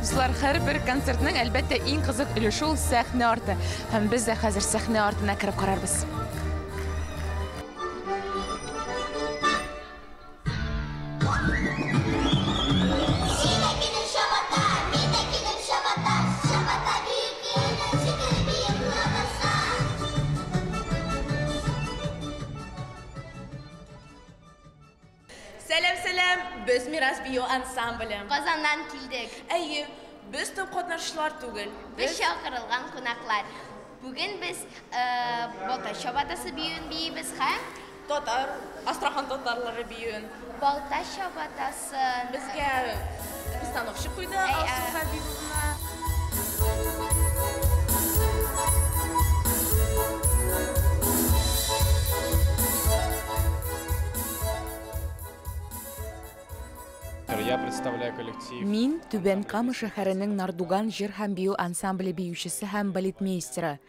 C: Дуслар, һәрбер концертның, әлбәттә, иң кызык өлеше ул сәхнә арты. Һәм без дә хәзер сәхнә артына кереп карарбыз. Сәлам, сәлам! Без Мирас бию ансамбле.
I: Казаннан килдек.
C: Әйе, без төп катнашучылар түгел.
I: Без чакырылган кунаклар. Бүген без Балта чабатасы биюен биибез һәм
C: татар, Астрахан татарлары биюен.
I: Балта чабатасы.
C: Безгә постановщик куйды Алсу Хәбибовна.
G: Я представляю коллектив.
M: Мин Түбән Кама шәһәренең Нардуган җыр һәм бию ансамбле биючесе һәм балетмейстеры.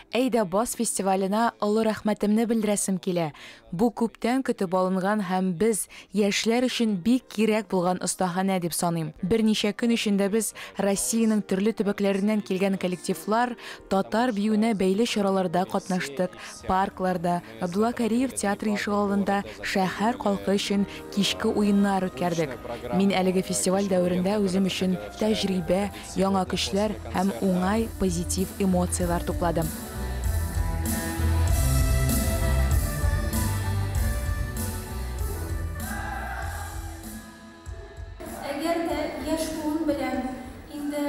M: Әйдә бас фестиваленә олы рәхмәтемне белдерәсем килә. Бу күптән көтеп алынган һәм без яшьләр өчен бик кирәк булган остаханә дип саныйм. Берничә көн эчендә без Россиянең төрле төбәкләреннән килгән коллективлар татар биюенә бәйле чараларда катнаштык. Паркларда, Габдулла Кариев театры ишегалдында шәһәр халкы өчен кичке уеннар үткәрдек. Мин әлеге фестиваль дәверендә үзем өчен тәҗрибә, яңа көчләр һәм уңай позитив эмоцияләр тупладым.
N: Әгәр дә яшь буын белән инде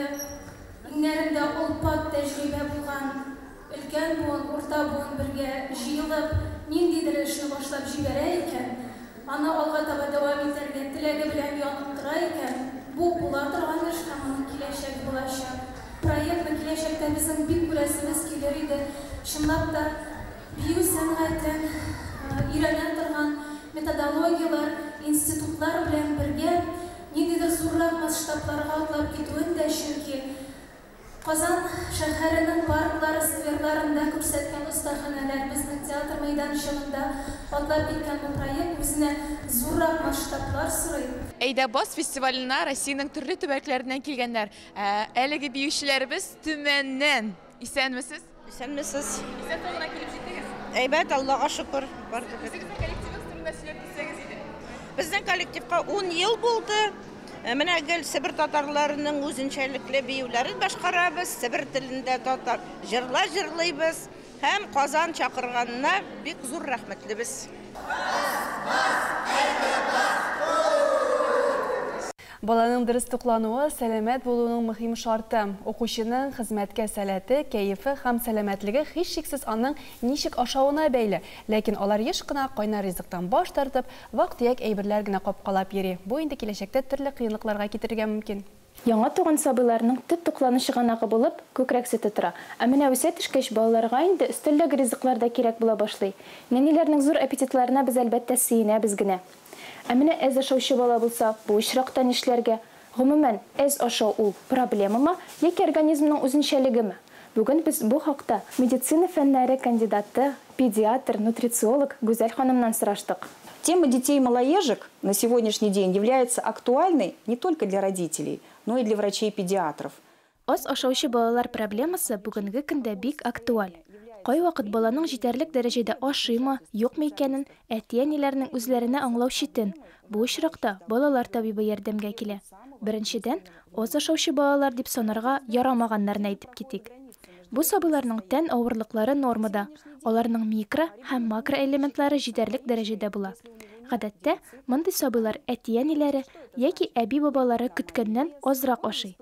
N: иңнәрендә олпат тәҗрибә булган өлкән буын, урта буын бергә җыелып, ниндидер эшне башлап җибәрә икән, аны алга таба дәвам итәргә теләге белән янып тора икән, бу була торган эш һәм аның киләчәге булачак. Проектны киләчәктә безнең бик күрәсебез килер иде. Чынлап та бию сәнгатен өйрәнә торган методологияләр, институтлар белән бергә ниндидер зуррак масштабларга атлап китүен дә, чөнки Казан шәһәренең парклары, скверларында күрсәткән остаханәләр, безнең театр мәйданчыгында атлап киткән бу проект үзенә зуррак масштаблар сорый.
H: Әйдә бас фестиваленә Россиянең төрле төбәкләреннән килгәннәр. Әлеге биючеләребез Төмәннән. Исәнмесез?
O: Исәнмесез.
H: Исән сау гына килеп җиттегез?
O: Әйбәт, Аллага шөкер.
H: Үзегезнең коллективыгыз турында сөйләп китсәгез иде.
O: Безнең коллективка 10 ел булды. Менә гел Себер татарларының үзенчәлекле биюләрен башкарабыз, Себер телендә татар җырлар җырлыйбыз һәм Казан чакырганына бик зур рәхмәтлебез.
B: Баланың дөрес туклануы сәламәт булуның мөһим шарты. Укучының хезмәткә сәләте, кәефе һәм сәламәтлеге һичшиксез аның ничек ашавына бәйле. Ләкин алар еш кына кайнар ризыктан баш тартып, вак-төяк әйберләр генә капкалап йөри. Бу инде киләчәктә төрле кыенлыкларга китерергә мөмкин.
P: Яңа туган сабыйларның төп туклану чыганагы булып күкрәк сөте тора. Ә менә үсә төшкәч балаларга инде өстәлдәге ризыклар да кирәк була башлый. Нәниләрнең зур аппетитларына без әлбәттә сөенәбез генә. Ә менә әз ашаучы бала булса, бу очракта нишләргә? Гомумән, әз ашау ул проблемамы яки организмның үзенчәлегеме? Бүген без бу хакта медицина фәннәре кандидаты, педиатр, нутрициолог Гүзәл ханымнан сораштык.
R: Тема детей-малоежек на сегодняшний день является актуальной не только для родителей, но и для врачей-педиатров.
P: Аз ашаучы балалар проблемасы бүгенге көндә бик актуаль. Кайвакыт баланың җитәрлек дәрәҗәдә ашыймы, юкмы икәнен әти-әниләрнең үзләренә аңлау читен. Бу очракта балалар табибы ярдәмгә килә. Беренчедән, аз ашаучы балалар дип санарга ярамаганнарны әйтеп китик. Бу сабыйларның тән авырлыклары нормада, аларның микро һәм макроэлементлары җитәрлек дәрәҗәдә була. Гадәттә, мондый сабыйлар әти-әниләре яки әби-бабалары көткәннән азрак ашый.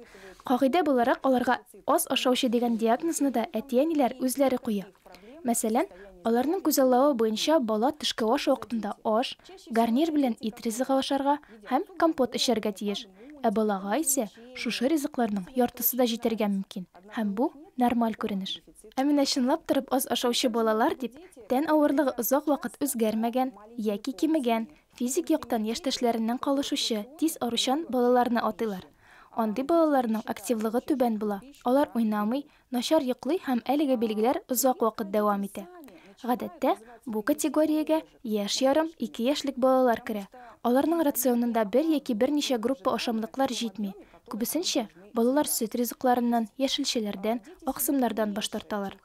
P: Кагыйдә буларак, аларга аз ашаучы дигән диагнозны да әти-әниләр үзләре куя. Мәсәлән, аларның күзаллавы буенча бала төшке аш вакытында аш, гарнир белән ит ризыгы ашарга һәм компот эчәргә тиеш. Ә балага исә шушы ризыкларның яртысы да җитәргә мөмкин. Һәм бу нормаль күренеш. Ә менә чынлап торып аз ашаучы балалар дип, тән авырлыгы озак вакыт үзгәрмәгән яки кимегән, физик яктан яшьтәшләреннән калышучы, тиз аручан балаларны атыйлар. Андый балаларның активлыгы түбән була. Алар уйнамый, начар йоклый һәм әлеге билгеләр озак вакыт дәвам итә. Гадәттә, бу категориягә яшь ярым, 2 яшьлек балалар керә. Аларның рационында бер яки берничә группа ашамлыклар җитми. Күбесенчә, балалар сөт ризыкларыннан, яшелчәләрдән, аксымнардан баш тарталар.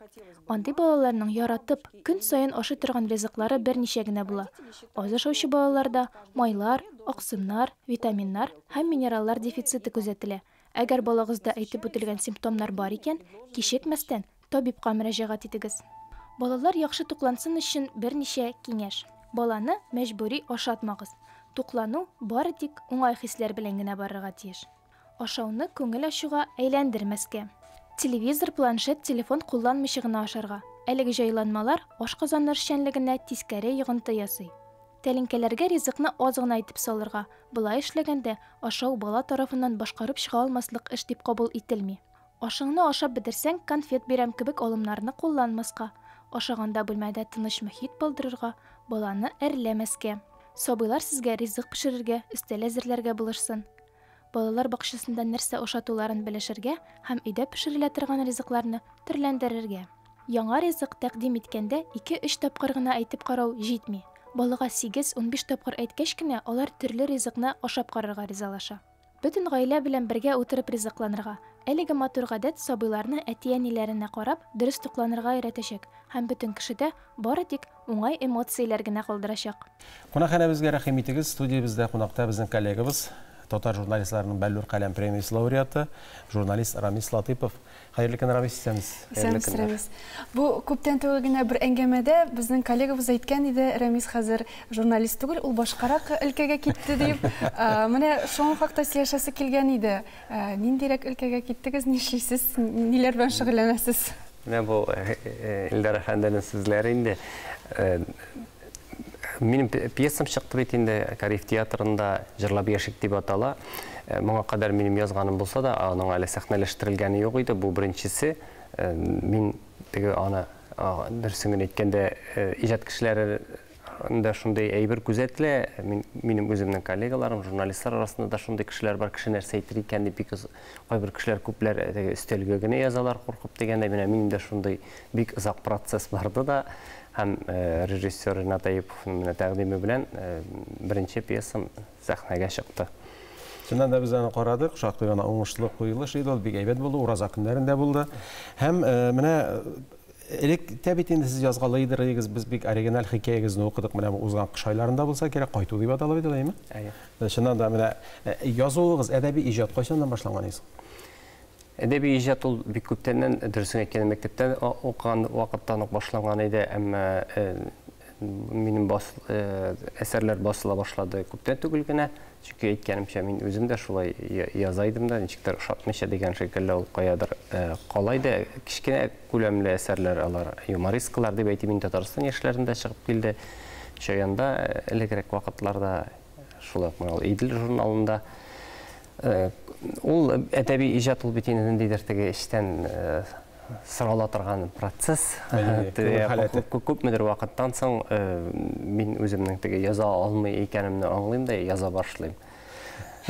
P: Андый балаларның яратып, көн саен ашый торган ризыклары берничә генә була. Аз ашаучы балаларда майлар, аксымнар, витаминнар һәм минераллар дефициты күзәтелә. Әгәр балагызда әйтеп үтелгән симптомнар бар икән, кичекмәстән табибка мөрәҗәгать итегез. Балалар яхшы туклансын өчен берничә киңәш. Баланы мәҗбүри ашатмагыз. Туклану бары тик уңай хисләр белән генә барырга тиеш. Ашауны күңел ачуга әйләндермәскә. Телевизор, планшет, телефон кулланмыйча гына ашарга. Әлеге җайланмалар ашказаны эшчәнлегенә тискәре йогынты ясый. Тәлинкәләргә ризыкны аз гына итеп салырга, болай эшләгәндә, ашау бала тарафыннан башкарып чыга алмаслык эш дип кабул ителми. Ашыңны ашап бетерсәң, конфет бирәм кебек алымнарны кулланмаска. Ашаганда бүлмәдә тыныч мохит булдырырга, баланы әрләмәскә. Сабыйлар сезгә ризык пешерергә, өстәл әзерләргә булышсын. Балалар бакчасында нәрсә ошатуларын белешергә һәм өйдә пешерелә торган ризыкларны төрләндерергә. Яңа ризык тәкъдим иткәндә ике-өч тапкыр гына әйтеп карау җитми. Балага сигез-унбиш тапкыр әйткәч кенә алар төрле ризыкны ашап карарга ризалаша. Бөтен гаилә белән бергә утырып ризыкланырга. Әлеге матур гадәт сабыйларны әти-әниләренә карап, дөрес тукланырга өйрәтәчәк һәм бөтен кешедә бары тик уңай эмоцияләр генә калдырачак.
A: Кунакханәбезгә рәхим итегез. Студиябездә кунакта безнең коллегабыз, татар журналистларының Бәллүр каләм премиясе лауреаты, журналист Рамис Латыйпов. Хәерле көн, Рамис, исәнмесез.
B: Исәнмесез, Рамис. Бу күптән түгел генә бер әңгәмәдә безнең коллегабыз әйткән иде, Рамис хәзер журналист түгел, ул башкарак өлкәгә китте дип. Менә шуның хакта сөйләшәсе килгән иде. Ниндирәк өлкәгә киттегез, нишлисез, ниләр белән шөгыльләнәсез?
S: Менә бу Илдар әфәнденең сүзләре инде. Минем пьесам чыкты бит инде Кариев театрында Җырлап яшик дип атала. Моңа кадәр минем язганым булса да, аның әле сәхнәләштерелгәне юк иде. Бу беренчесе. Мин теге аны дөресен генә әйткәндә, иҗат кешеләрендә шундый әйбер күзәтелә. Мин, минем үземнең коллегаларым, журналистлар арасында да шундый кешеләр бар, кеше нәрсә әйтер икән дип бик кайбер кешеләр күпләр теге өстәлгә генә язалар куркып дигәндәй. Менә минем дә шундый бик озак процесс барды да. Һәм режиссер Ренат Әюповның менә тәкъдиме белән беренче пьесам сәхнәгә чыкты.
A: Чыннан да без аны карадык, шактый гына уңышлы куелыш иде ул, бик әйбәт булды, ураза көннәрендә булды. Һәм менә элек тә бит инде сез язгалыйдыр идегез, без бик оригиналь хикәягезне укыдык, менә бу узган кыш айларында булса кирәк, Кайту дип атала бит ул, әйеме?
S: Әйе.
A: Чыннан да менә язуыгыз, әдәби иҗат кайчаннан башланган иде соң?
S: Әдәби иҗат ул бик күптәннән, дөресен әйткәндә, мәктәптә укыган вакыттан ук башланган иде, әмма минем бас, әсәрләр басыла башлады күптән түгел генә. Чөнки әйткәнемчә, мин үзем дә шулай яза идем дә, ничектер ошатмыйча дигән шикелле ул каядыр кала иде. Кечкенә күләмле әсәрләр алар, юморискалар дип әйтим инде, Татарстан яшьләрендә чыгып килде. Чаянда элегрәк вакытларда, шулай ук менә ул Идел журналында. Ул әдәби иҗат ул бит инде ниндидер теге эчтән сорала торган процесс. Күпмедер вакыттан соң мин үземнең теге яза алмый икәнемне аңлыйм да яза башлыйм.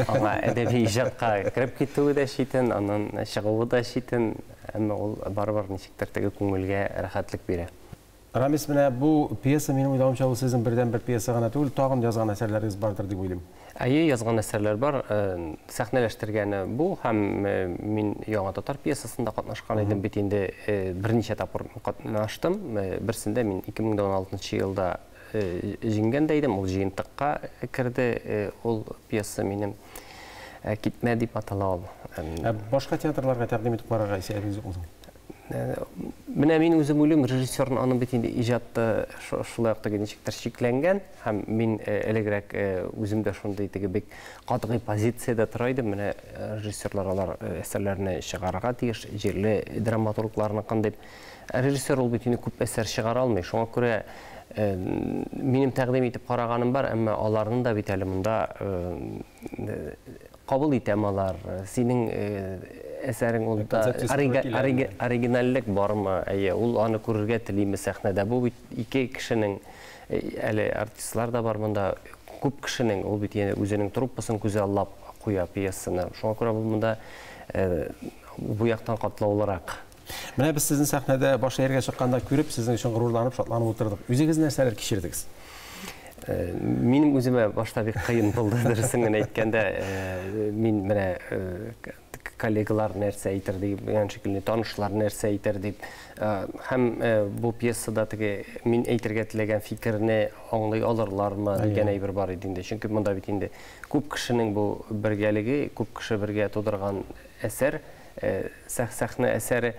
S: Аңа әдәби иҗатка кереп китүе дә читен, аннан чыгуы да читен, әмма ул барыбер ничектер теге күңелгә рәхәтлек бирә.
A: Рамис, менә бу пьеса, минем уйлавымча, ул сезнең бердәнбер пьеса гына түгел, тагын язган әсәрләрегез бардыр дип уйлыйм.
S: Әйе, язган әсәрләр бар. Сәхнәләштергәне бу һәм мин Яңа татар пьесасында катнашкан идем бит инде, берничә тапкыр катнаштым. Берсендә мин 2016 елда җиңгән дә идем, ул җыентыкка керде, ул пьеса минем Китмә дип атала ул.
A: Ә башка театрларга тәкъдим итеп карарга исәбегез юкмы соң?
S: Менә мин үзем уйлыйм, режиссерның аның бит инде иҗаты шулай ук теге ничектер чикләнгән һәм мин элегрәк үзем дә шундый теге бик катгый позициядә тора идем. Менә режиссерлар алар әсәрләрне чыгарырга тиеш, җирле драматургларныкын дип. Режиссер ул бит инде күп әсәр чыгара алмый. Шуңа күрә минем тәкъдим итеп караганым бар, әмма аларны да бит әле монда Кабул итәм алар. Синең әсәрең ул да оригинальлек бармы? Әйе, ул аны күрергә телиме сәхнәдә? Бу бит ике кешенең, әле артистлар да бар монда, күп кешенең, ул бит янә үзенең труппасын күзаллап куя пьесаны. Шуңа күрә бу монда бу яктан катлаулырак.
A: Менә без сезне сәхнәдә баш ияргә чыкканда күреп, сезнең өчен горурланып, шатланып утырдык. Үзегез нәрсәләр кичердегез?
S: Минем үземә башта бик кыен булды, дөресен генә әйткәндә, мин менә коллегалар нәрсә әйтер дигән шикелле, танышлар нәрсә әйтер дип. Һәм бу пьесада теге мин әйтергә теләгән фикерне аңлый алырлармы дигән әйбер бар иде инде. Чөнки монда бит инде күп кешенең бу бергәлеге, күп кеше бергә тудырган әсәр. Сәхнә әсәре.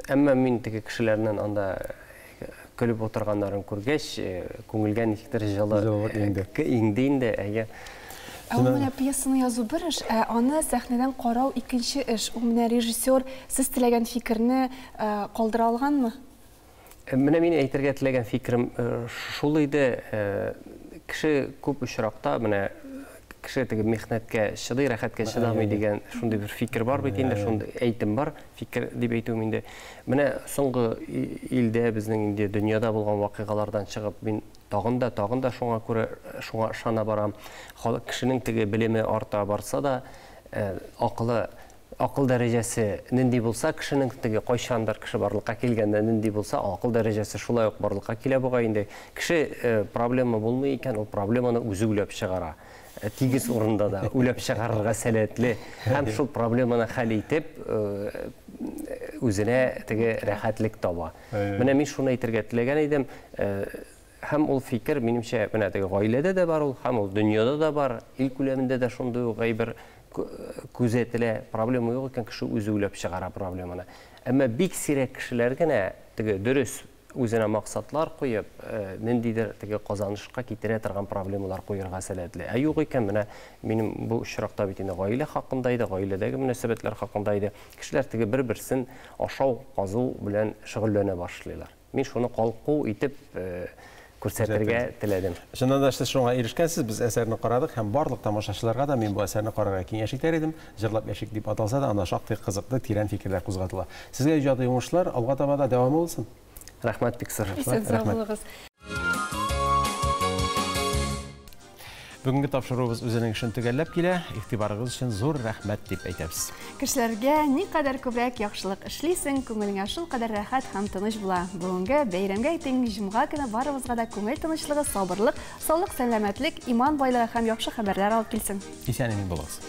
S: Әмма мин теге кешеләрнең анда көлеп утырганнарын күргәч, күңелгә ничектер җылы иңде инде, әйе.
B: Ә ул менә пьесаны язу бер эш, ә аны сәхнәдән карау икенче эш. Ул менә режиссер сез теләгән фикерне калдыра алганмы?
S: Менә мин әйтергә теләгән фикерем шул иде, кеше күп очракта менә кеше теге михнәткә чыдый, рәхәткә чыдамый дигән шундый бер фикер бар бит инде, шундый әйтем бар, фикер дип әйтүем инде. Менә соңгы илдә безнең инде дөньяда булган вакыйгалардан чыгып, мин тагын да, тагын да шуңа күрә шуңа ышана барам. Халык кешенең теге белеме арта барса да, акылы акыл дәрәҗәсе нинди булса, кешенең теге кайчандыр кеше барлыкка килгәндә нинди булса, акыл дәрәҗәсе шулай ук барлыкка килә бугай инде. Кеше проблема булмый икән, ул проблеманы үзе уйлап чыгара. Тигез урында да уйлап чыгарырга сәләтле һәм шул проблеманы хәл итеп, үзенә теге рәхәтлек таба. Менә мин шуны әйтергә теләгән идем. Һәм ул фикер, минемчә, менә теге гаиләдә дә бар ул, һәм ул дөньяда да бар, ил күләмендә дә шундый ук әйбер күзәтелә. Проблема юк икән, кеше үзе уйлап чыгара проблеманы. Әмма бик сирәк кешеләр генә теге дөрес үзенә максатлар куеп, ниндидер теге казанышка китерә торган проблемалар куерга сәләтле. Ә юк икән, менә минем бу очракта бит инде гаилә хакында иде, гаиләдәге мөнәсәбәтләр хакында иде. Кешеләр теге бер-берсен ашау, казу белән шөгыльләнә башлыйлар. Мин шуны калку итеп күрсәтергә теләдем.
A: Чыннан да сез шуңа ирешкәнсез, без әсәрне карадык һәм барлык тамашачыларга да мин бу әсәрне карарга киңәш итәр идем. Җырлап яшик дип аталса да, анда шактый кызыклы, тирән фикерләр кузгатыла. Сезгә иҗади уңышлар, алга таба да дәвамы булсын.
S: Рәхмәт бик зур.
B: Исән сау булыгыз.
A: Бүгенге тапшыруыбыз үзенең эшен төгәлләп килә. Игътибарыгыз өчен зур рәхмәт дип әйтәбез.
B: Кешеләргә никадәр күбрәк яхшылык эшлисең, күңелеңә шулкадәр рәхәт һәм тыныч була. Бүгенге бәйрәмгә тиң җомга көне барыбызга да күңел тынычлыгы, сабырлык, саулык, сәламәтлек, иман байлыгы һәм яхшы хәбәрләр алып килсен.
A: Исән-имин булыгыз.